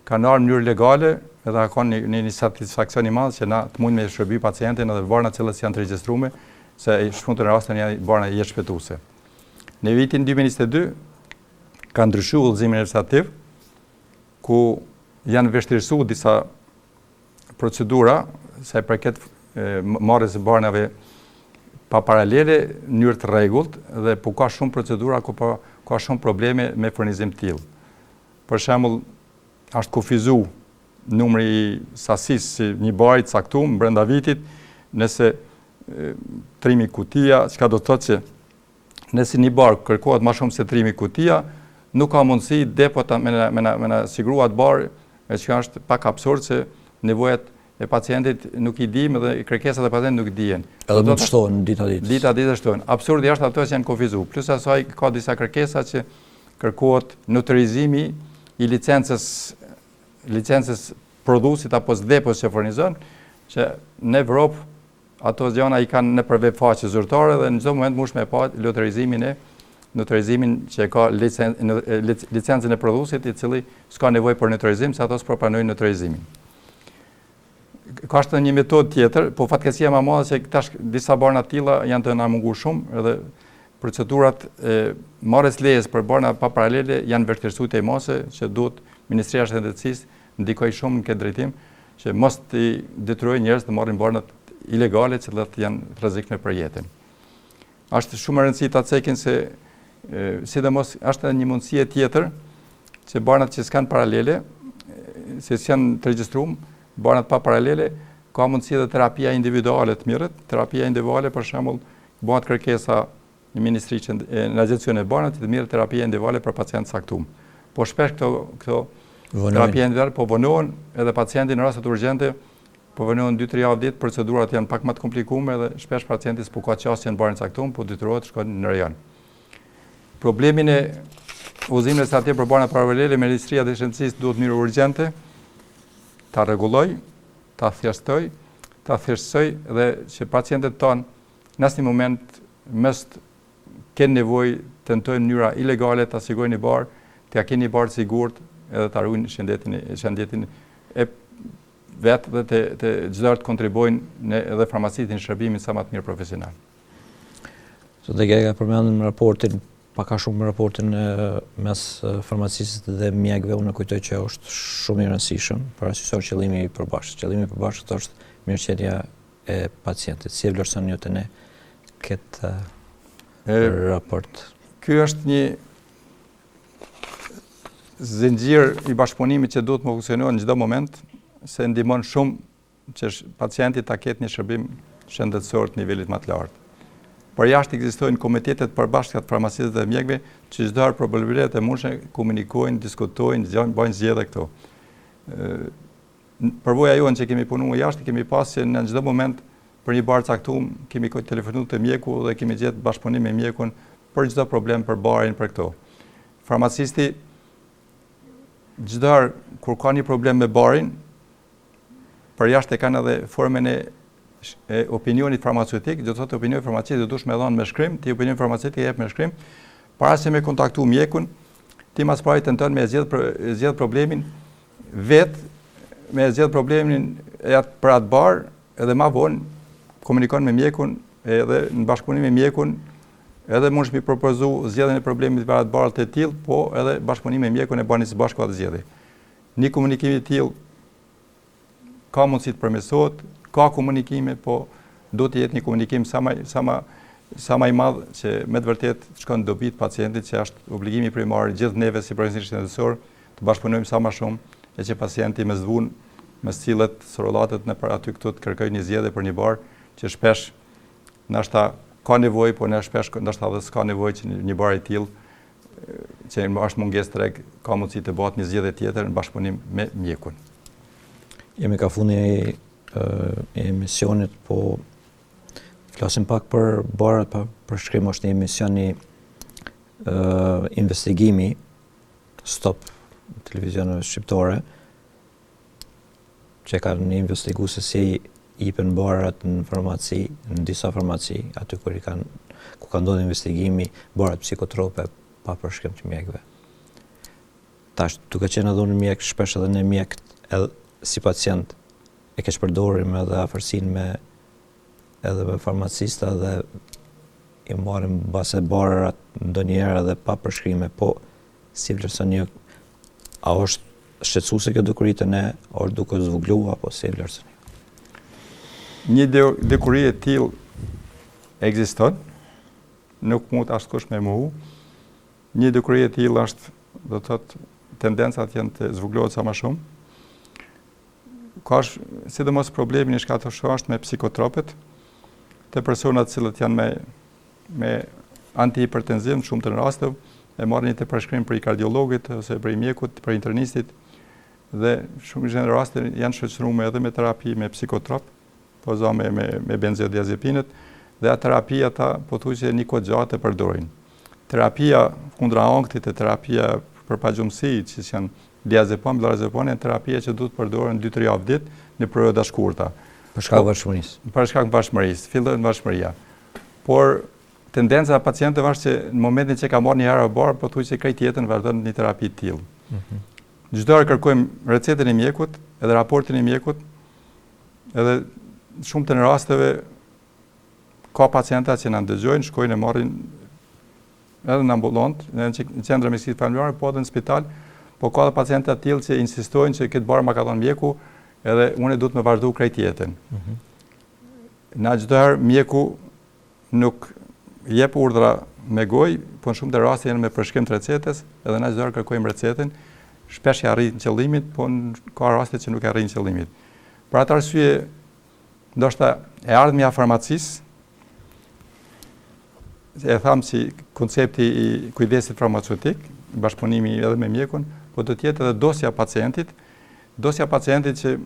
kanë ardhur në mënyrë legale edhe ka qenë një, një, një satisfaksion i madh që na të mund me shërby pacientin edhe barna të cilat janë të regjistruar se shumë të raste janë barna jetëshpëtuese. Në vitin 2022 ka ndryshuar udhëzimi administrativ ku janë vështirësuar disa procedura sa i përket marrjes së barnave pa paralele në mënyrë të rregullt dhe po ka shumë procedura ku po ka shumë probleme me furnizim të tillë. Për shembull, është kufizu numri i sasisë së një bari të caktum brenda vitit, nëse 3000 kutia, çka do të thotë që nëse një bar kërkohet ma shumë se 3000 kutia, nuk ka mundësi depo ta me na me na me na siguru atë bar, e çka është pak absurd se nevojat e pacientit nuk i dimë dhe kërkesat e pacientit nuk dihen. Edhe mund të shtohen dita ditës. Dita ditës shtohen. Absurdi është ato që janë kufizu. Plus asaj ka disa kërkesa që kërkohet notarizimi i licencës licencës prodhuesit apo depos që furnizon, që në Evropë ato gjana i kanë nëpër web faqe zyrtare dhe në çdo moment mundesh me pa noterizimin e noterizimin që e ka licen, licencën e prodhuesit i cili s'ka nevojë për noterizim se ato s'po pranojnë noterizimin. Ka është një metodë tjetër, po fatkeqësia më e madhe se tash disa barna të tilla janë tu na mungu shumë edhe procedurat e marrjes lejes për barna pa paralele janë vështirësuar tej mase që duhet Ministria e Shëndetësisë ndikojë shumë në këtë drejtim që mos t'i detyrojë njerëz të marrin barnat ilegale që të janë të rrezikshme për jetën. Është shumë e rëndësishme ta cekin se sidomos është edhe një mundësi e tjetër që barnat që s'kan paralele, se s'janë të regjistruar, barnat pa paralele, ka mundësi edhe terapia individuale të mirret, terapia individuale për shembull, bëhet kërkesa në ministri që në agjencinë e barnave të mirret terapia individuale për pacientë të caktuar. Po shpesh këto këto terapia individuale po vonohen edhe pacienti në rastet urgjente po vonohen 2-3 javë ditë, procedurat janë pak më të komplikuara dhe shpesh pacienti s'po ka qasje në barin e caktuar, po detyrohet të shkojë në rajon. Problemin e udhëzimit administrativ për barna paralele Ministria e Shëndetësisë duhet në mënyrë urgjente ta rregulloj, ta thjeshtoj, ta thjeshtësoj dhe që pacientët tanë në asnjë moment mos të kenë nevojë të tentojnë në mënyra ilegale ta sigurojnë një bar, t'ia kenë një bar të sigurt edhe ta ruajnë shëndetin shëndetin e vet dhe të të çdo herë të kontribuojnë në edhe farmacistin në shërbimin sa më të mirë profesional. Zoti Gega përmendëm raportin pak a shumë raportin mes farmacistit dhe mjekëve, unë kujtoj që është shumë i rëndësishëm, për arsye se është qëllimi i përbashkët. Qëllimi i përbashkët është mirëqenia e pacientit. Si e vlerësoni ju te ne këtë raport? Ky është një zinxhir i bashkëpunimit që duhet të funksionojë në çdo moment, se ndihmon shumë që pacienti ta ketë një shërbim shëndetësor të nivelit më të lartë. Por jashtë ekzistojnë komitetet e përbashkëta të farmacistëve dhe mjekëve që çdo herë problemet e mundshme komunikojnë, diskutojnë, bëjnë zgjedhje këto. Përvoja jonë që kemi punuar jashtë, kemi pas që në çdo moment për një bar caktum, kemi telefonu te mjeku dhe kemi gjetë bashkëpunim me mjekun për çdo problem, për barin, për këto. Farmacisti çdo herë kur ka një problem me barin, për jashtë e kanë edhe formën e e opinionit farmaceutik, do të thotë opinioni farmaceutik do duhesh me dhënë me shkrim, ti opinion farmaceutik e jep me shkrim, para se me kontaktu mjekun, ti mas pari tenton me zgjidh zgjidh problemin vet me zgjidh problemin e atë për atë bar, edhe ma vonë komunikon me mjekun edhe në bashkëpunim me mjekun edhe mundesh me propozu zgjidhjen e problemit për atë bar të tillë, po edhe bashkëpunim me mjekun e bani së bashku atë zgjidhje. Një komunikim i tillë ka mundësi të përmirësohet, ka komunikime, po duhet të jetë një komunikim sa më sa më sa më i madh që me të vërtetë të shkon në dobi të pacientit që është obligimi primar gjithë neve si profesionistë shëndetësor të bashkëpunojmë sa më shumë e që pacienti mos vun mos sillet sorollatet nëpër aty këtu të kërkojë një zgjedhje për një bar që shpesh ndoshta ka nevojë, po në shpesh ndoshta edhe s'ka nevojë që një bar i tillë që është mungesë treg, ka mundësi të bëhet një zgjedhje tjetër në bashkëpunim me mjekun. Jemi ka fundi i emisionit, po flasim pak për barat pa përshkrim, është një emision i investigimi, stop televizioneve shqiptore, që kanë investigu se si jipen barat në farmaci, në disa farmaci, aty kur i kanë, ku ka ndodhur investigimi, barat psikotrope pa përshkrim të mjekëve. Tash, duke qenë edhe unë mjek, shpesh edhe ne mjekët, edhe si pacient, e keqpërdorim edhe afërsinë me edhe me farmacista dhe i marrim mbase barat ndonjëherë edhe pa përshkrime, po si vlerësoni ju, a është shqetësuese kjo dukuri te ne, a është duke zvoglu, apo si e vlerësoni? Një dukuri e tillë ekziston, nuk mund askush me mohu. Një dukuri e tillë është, do të thotë, tendencat janë të zvogëlohet sa më shumë. Ka sidomos problemi në shkak të është me psikotropët, te personat të cilët janë me me antihipertenziv në shumtën e rasteve, e marrin një të përshkrim prej kardiologit ose prej mjekut, prej internistit dhe shumë raste janë shoqëruar edhe me terapi me psikotrop, po zamë me me benzodiazepinët dhe atë terapi ata pothuajse një kohë gjatë e përdorin. Terapia kundra ankthit e terapia për pagjumësi, që janë diazepam, lorazepam, janë terapia që duhet përdoren 2-3 javë ditë në perioda shkurta. Për shkak varshmërisë. Për shkak varshmërisë, fillon varshmëria. Por tendenca e pacientëve është që në momentin që ka marrë një herë bar, pothuajse krejt jetën vazhdon një terapi të tillë. Mm -hmm. Çdo herë kërkojmë recetën e mjekut, edhe raportin e mjekut, edhe në shumtën e rasteve ka pacienta që na ndëgjojnë, shkojnë e marrin edhe në ambulantë, në qendrën e mjekësisë familjare, po edhe në spital, po ka edhe pacienta të tillë që insistojnë që këtë bar ma ka dhënë mjeku, edhe unë duhet me vazhdu krejt jetën. Mm -hmm. Na çdo herë mjeku nuk jep urdhra me gojë, po në shumtën e rasteve janë me përshkrim të recetës, edhe na çdo herë kërkojmë recetën, shpesh i arrijnë qëllimit, po ka raste që nuk e arrijnë qëllimit. Për atë arsye, ndoshta e ardhmja e farmacisë, e thamë si koncepti i kujdesit farmaceutik, bashkëpunimi edhe me mjekun, po do të jetë edhe dosja pacientit, dosja pacientit që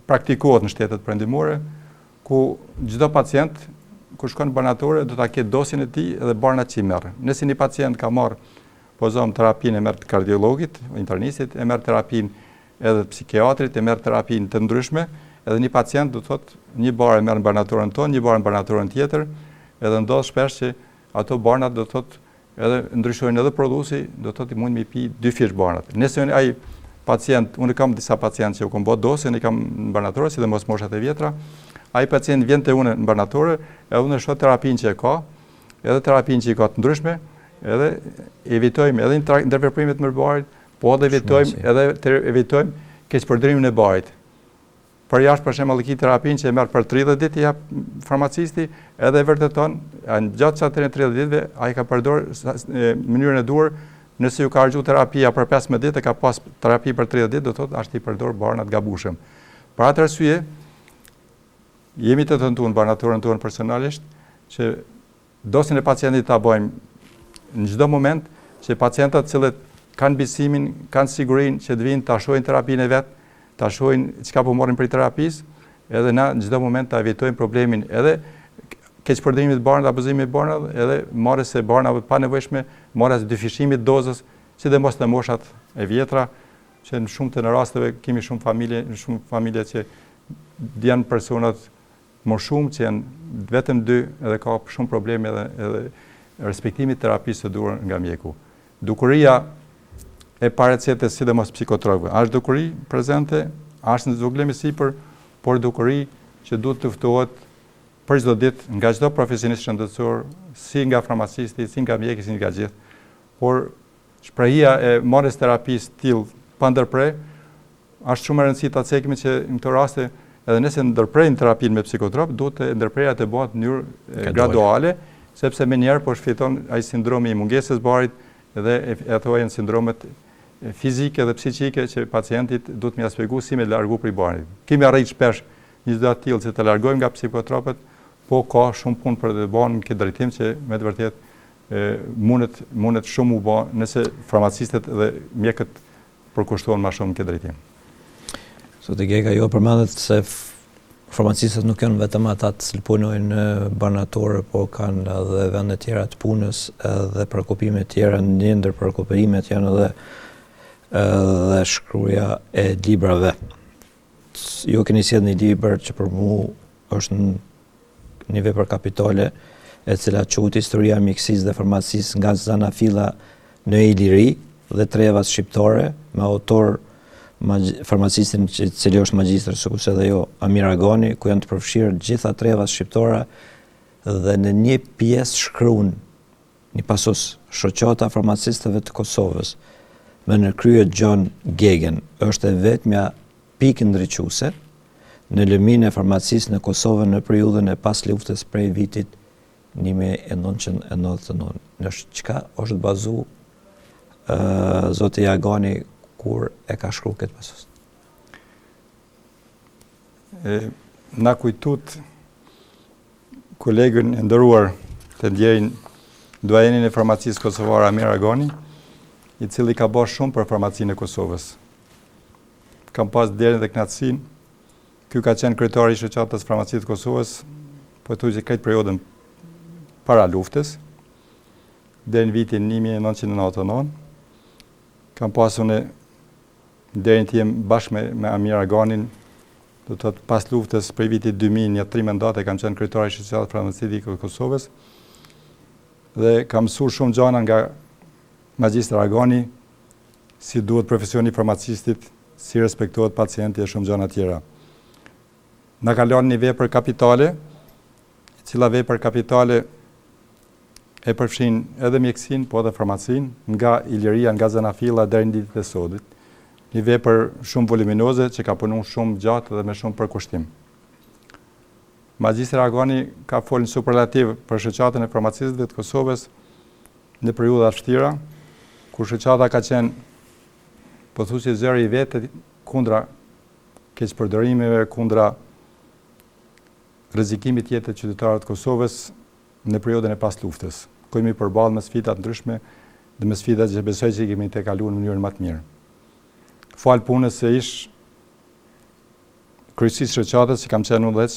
praktikohet në shtetet perëndimore, ku çdo pacient kur shkon në barnatore do ta ketë dosjen e tij dhe barnat që i merr. Nëse një pacient ka marrë po zëmë terapinë e merr të kardiologit, internistit, e merr terapinë edhe të psikiatrit, e merr terapinë të ndryshme, edhe një pacient do të thotë një bar e merr në barnatoren tonë, një bar në barnatoren tjetër, edhe ndodh shpesh që ato barnat do të thotë Edhe ndryshojnë edhe prodhuesi, do të thotë mund me pi dyfish barnat. Nëse ai pacient, unë kam disa pacientë që u kam bë dosjen, i kam në barnatore, sidomos moshat e vjetra, ai pacient vjen te unë në barnatore, edhe unë shoh terapinë që e ka, edhe terapinë që i ka të ndryshme, edhe evitojmë edhe ndërveprimet me barin, po edhe evitojmë edhe të evitojmë keqpërdorimin e barit. Për jashtë për shembull ki terapinë që e merr për 30 ditë i jap farmacisti, edhe e vërteton, gjatë atyre 30 ditëve ai ka përdor mënyrën e duhur, nëse ju ka harxhu terapia për 15 ditë e ka pas terapi për 30 ditë, do thotë është i përdor barnat gabushëm. Për atë arsye jemi të tentuar në barnatoren tonë personalisht që Dosjen e pacientit ta bëjmë në çdo moment që pacientat të cilët kanë besimin, kanë sigurinë që të vinë ta shohin terapinë e vet, ta shohin çka po marrin prej terapisë, edhe na në çdo moment ta evitojmë problemin edhe keqpërdorimit të barnave, abuzimit të barnave, edhe marrjes së barnave të panevojshme, marrjes së dyfishimit të dozës, sidomos në moshat e vjetra, që në shumtën e rasteve kemi shumë familje, në shumë familje që janë personat Më shumë që janë vetëm dy edhe ka shumë probleme edhe edhe respektimit të terapisë së duhur nga mjeku. Dukuria e pa recetës sidomos psikotropëve, është dukuri prezente, është në zvogëlim e sipër, por dukuri që duhet të luftohet për çdo ditë nga çdo profesionist shëndetësor, si nga farmacisti, si nga mjeki, si nga gjithë. Por shprehja e marrjes terapisë tillë pa ndërpre Është shumë e rëndësi ta cekim që në këto raste edhe nëse ndërprejnë terapinë me psikotrop, duhet të ndërprerja të bëhet në mënyrë graduale, sepse menjëherë po shfiton ai sindromi i mungesës barit dhe ato janë sindromet fizike dhe psiqike që pacientit duhet me ia shpjegu si me largu prej barit. Kemi arrit shpesh një gjë të tillë që të largojmë nga psikotropët, po ka shumë punë për të bërë në këtë drejtim që me të vërtetë mundet mundet shumë u bë nëse farmacistët dhe mjekët përkushtohen ma shumë në këtë drejtim. Zoti Gega, ju përmendët se farmacistët nuk janë vetëm ata të cilët punojnë në barnatore, po kanë edhe vende tjera të punës edhe preokupime tjera, një ndër preokupimet janë edhe edhe shkruja e librave. Ju keni sjellë një libër që për mu është një vepër kapitale e cila quhet Historia e Mjekësisë dhe Farmacisë nga Zanafilla në Iliri dhe trevat shqiptare me autor farmacistin i cili është magjistër sikurse edhe ju Amir Agani ku janë të përfshirë të gjitha trevat shqiptare dhe në një pjesë shkruan një pasus Shoqata e Farmacistëve të Kosovës me në krye Gjon Gegën është e vetmja pikë ndriçuese. në lëminë e farmacisë në Kosovë në periudhën e pasluftës prej vitit 1999. Në çka është bazu zoti Agani kur e ka shkru këtë pasus? E, na kujtut kolegën e nderuar të ndjerin duajenin e farmacisë kosovare Amir Agani, i cili ka bo shumë për farmacinë e Kosovës. Kam pas nderin dhe kënaqësinë. Ky ka qenë kryetari i shoqatës farmacistëve të Kosovës, pothuajse krejt periudhën para luftës, deri në vitin 1999. Kam pas unë nderin të jem bashkë me, me Amir Aganin, do të thotë pas luftës prej vitit 2000 një tri mandate kam qenë kryetar i shoqatës farmacistike të Kosovës dhe kam mësuar shumë gjana nga magjistër Agani, si duhet profesioni i farmacistit, si respektohet pacienti e shumë gjana tjera. Na ka lanë një vepër kapitale, e cila vepër kapitale e përfshin edhe mjekësinë, po edhe farmacinë, nga Iliria, nga Zanafilla deri në ditët e sodit. Një vepër shumë voluminoze që ka punu shumë gjatë dhe me shumë përkushtim. Magjistër Agani ka folë në superlativ për shoqatën e farmacistëve të Kosovës në periudha të vështira, kur shoqata ka qenë pothuajse zëri i vetëm kundra keqpërdorimeve, kundra rrezikimit të jetës të qytetarëve të Kosovës në periudhën e pasluftës, ku jemi përballë me sfida të ndryshme dhe me sfida që besoj që i kemi tejkaluar në mënyrën më të mirë. Falë punës së ish kryesisë së shoqatës që kam qenë udhëheqës,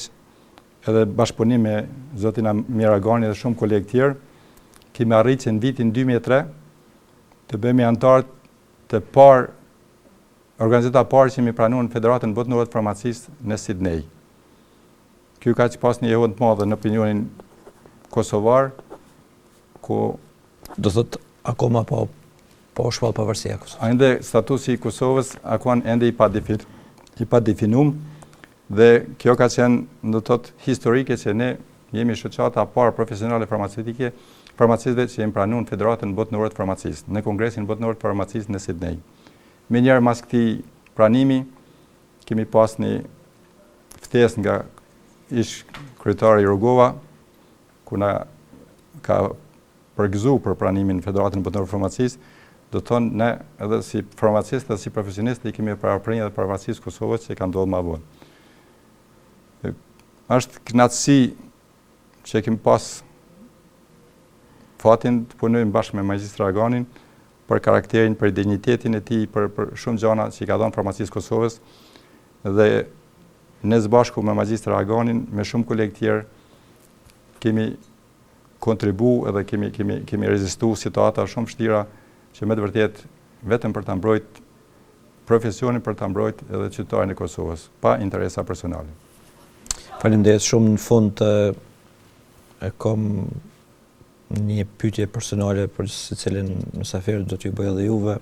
edhe bashkëpunim me zotin Amir Agani dhe shumë kolegë tjerë, kemi arritur që në vitin 2003 të bëhemi anëtarë të parë, organizata e parë që jemi pranuar në Federatën Botërore të Farmacisë në Sidney. Kjo ka që pas një jehonë të madhe në opinionin kosovar, ku... Do thot, akoma po, po shpall pavarësia e Kosovës. Ende statusi i Kosovës akoma ende i padefin, i padefinum, dhe kjo ka qenë, do të thot, historike që ne jemi shoqata e parë profesionale farmaceutike, farmacistëve që jemi pranuar në Federatën Botërore të Farmacisë, në Kongresin Botëror të Farmacisë në Sydney. Menjëherë mas këtij pranimi, kemi pas një ftesë nga ish kryetari Rugova, ku na ka përgëzu për pranimin në Federatën Botërore të Farmacisë, do të thonë ne edhe si farmacistë dhe si profesionistë i kemi parapri edhe pavarësisë Kosovës që ka ndodhur më vonë. Është kënaqësi që kemi pas fatin të punojmë bashkë me magjistër Aganin për karakterin, për dinjitetin e tij, për, për shumë gjana që i ka dhënë farmacisë Kosovës dhe ne së bashku me magjistër Aganin, me shumë kolegë tjerë, kemi kontribu edhe kemi, kemi, kemi rezistu situata shumë vështira që me të vërtet vetëm për ta mbrojt profesionin për ta mbrojt edhe qytetarin e Kosovës, pa interesa personale. Faleminderit shumë në fund e kam një pyetje personale për secilin mysafir do t'ju bëj edhe juve.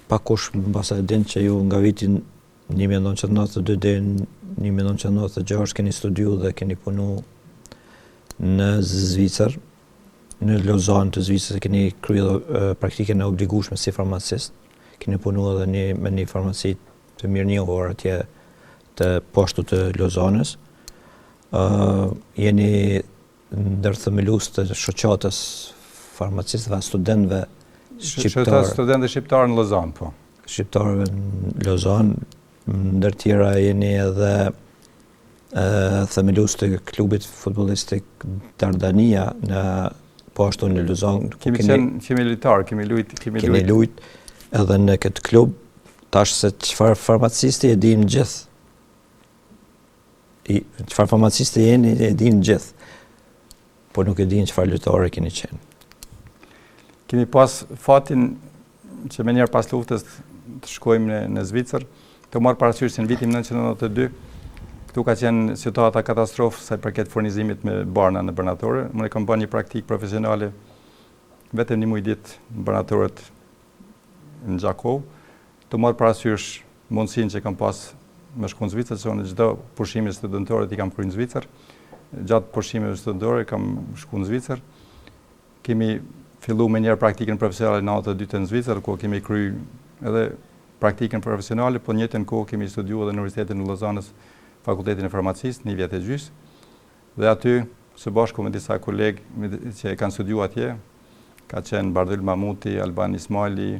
Pakkush mbase e din që ju nga viti 1992 deri në 1996 keni studiu dhe keni punu në Zvicër, në Lozanë të Zvicrës keni kryer praktikën e obligueshme si farmacist. Keni punu edhe një, me një farmaci të mirënjohur atje të po ashtu të Lozanës. Uh, jeni ndër themelues të shoqatës farmacistëve, studentëve shqiptarë. Shoqatës studentëve shqiptarë në Lozanë, po. Shqiptarëve në Lozanë, ndër tjera jeni edhe themelues të klubit futbollistik Dardania në po ashtu në Lozanë. Kemi qenë, kemi lojtar, kemi lujt, kemi lujt. Kemi lujt edhe në këtë klub, tash se çfarë farmacisti e dimë gjithë. I, çfarë farmacisti jeni e dimë gjithë. Po nuk e dinë çfarë lojtari keni qenë. Kemi pas fatin që menjëherë pas luftës të shkojmë në, në Zvicër, të marrë parasysh se në vitin 1992, këtu ka qenë situata katastrofë sa i përket furnizimit me barna në barnatore. Unë e kam bërë një praktikë profesionale vetëm një muj ditë në barnatoret në Gjakovë, të marrë parasysh mundësinë që kam pas me shku në Zvicër, se unë çdo pushime studentore i kam kry në Zvicër. Gjatë pushimeve studentore kam shku në Zvicër. Kemi fillu menjëherë praktikën profesionale në 92 në Zvicër, ku kemi kry edhe praktikën profesionale, po njëjtën kohë kemi studiu edhe në Universitetin e Lozanës, Fakultetin e Farmacisë, një vjet e gjysë. Dhe aty, së bashku me disa kolegë që kanë studiu atje, ka qenë Bardhyl Mamuti, Alban Ismajli,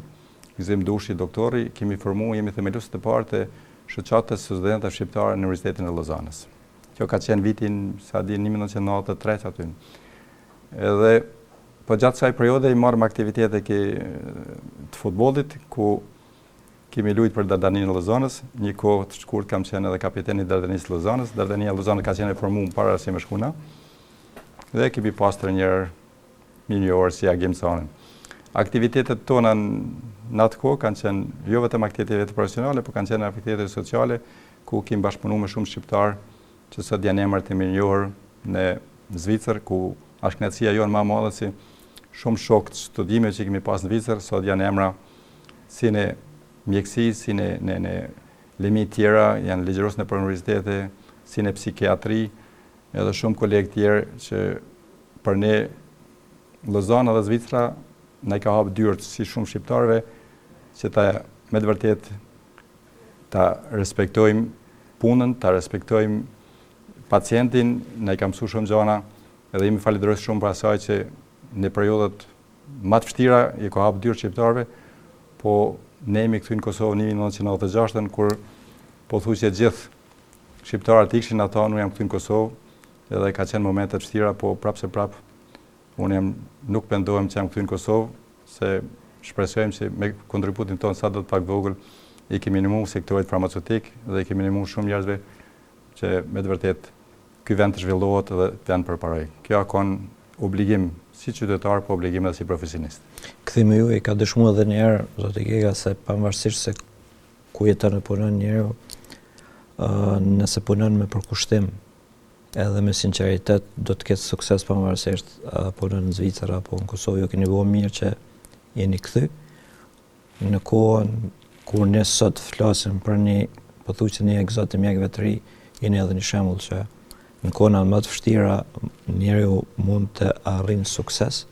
Gëzim Dushi, doktori, kemi formu, jemi themeluesit e parë të shoqatës së studentëve shqiptarë në Universitetin e Lozanës. Kjo ka qenë vitin, sa di, 1993 aty. Edhe po gjatë kësaj periudhe jam marrë me aktivitete ke, të futbollit, ku kemi lujt për Dardaninë e Lozanës, një kohë të shkurt kam qenë edhe kapiten i Dardanisë së Lozanës, Dardania e Lozanës ka qenë e formuar para se me shku na. Dhe kemi pas trajner mirënjohur si Agim Canin. Aktivitetet tona në atë kohë kanë qenë jo vetëm aktivitete profesionale, por kanë qenë aktivitete sociale, ku kemi bashkëpunu me shumë shqiptarë që sot janë emra të mirënjohur në Zvicër, ku është kënaqësia jonë më e madhe si shumë shokë të studimeve që kemi pas në Zvicër, sot janë emra si në mjekësi, si në në në lëmi tjera, janë ligjërues nëpër universitete, si në psikiatri, edhe shumë kolegë tjerë që për ne Lozana dhe Zvicra na i ka hapë dyert si shumë shqiptarëve që ta me të vërtetë ta respektojmë punën, ta respektojmë pacientin, na i ka mësu shumë gjana, edhe jemi falënderues shumë për asaj që në periudhat më të vështira i ka hapë dyert shqiptarëve, po ne jemi kthy në Kosovë në 1996-ën kur pothuajse gjithë shqiptarët ikshin ata, unë jam kthy në Kosovë, edhe ka qenë momente të vështira, po prapë se prapë unë jam nuk pendohem që jam kthy në Kosovë, se shpresojmë që me kontributin tonë sado të pak vogël i kemi ndihmu sektorit farmaceutik dhe i kemi ndihmu shumë njerëzve që me të vërtetë ky vend të zhvillohet dhe të vend përparoj. Kjo ka konë obligim si qytetar, po obligim edhe si profesionist. Kthimi juaj ka dëshmuar edhe një herë, zoti Gega, se pavarësisht se ku jeton e punon njeriu, nëse punon me përkushtim edhe me sinqeritet do të ketë sukses pavarësisht a punon në Zvicër apo në Kosovë, ju keni bërë mirë që jeni kthy në kohën kur ne sot flasim për një pothuajse një egzod të mjekëve të ri, jeni edhe një shembull që në kohën më të vështira njeriu mund të arrijë sukses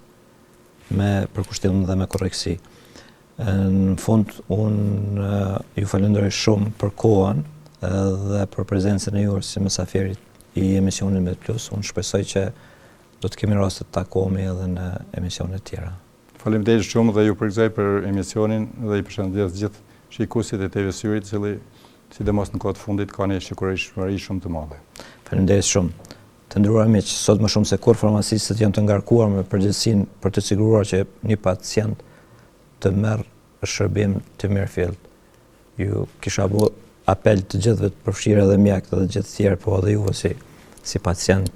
me përkushtim dhe me korrektësi. Në fund, unë ju falenderoj shumë për kohën dhe për prezencën e juaj si mysafir i emisionit Med Plus. Unë shpresoj që do të kemi raste të takohemi edhe në emisione të tjera. Faleminderit shumë dhe ju përgëzoj për emisionin dhe i përshëndes gjithë shikuesit e TV Syrit, i cili sidomos në kohë të fundit ka një shikueshmëri shumë të madhe. Faleminderit shumë. Të nderuar miq, sot më shumë se kurrë farmacistët janë të ngarkuar me përgjegjësinë për të siguruar që një pacient të merr shërbim të mirëfilltë. Ju kisha bo apel të gjithëve të përfshirë edhe mjekët edhe gjithë tjerë, po edhe juve si, si pacient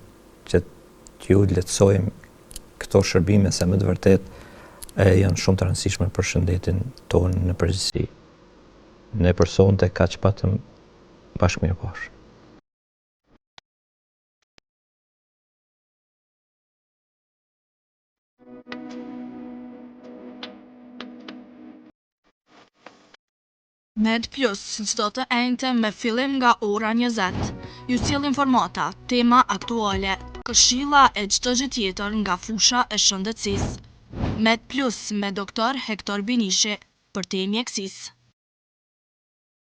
që t'ju lehtësojmë këto shërbime se me të vërtetë e, janë shumë të rëndësishme për shëndetin tonë në përgjithësi. Ne për sonte kaq patëm bashkë mirupafshim. Med Plus, çdo të enjte me fillim nga ora 20. Ju sjell informata, tema aktuale, këshilla e çdo gjë tjetër nga fusha e shëndetësisë. Med Plus me doktor Hektor Binishi, përtej mjekësisë.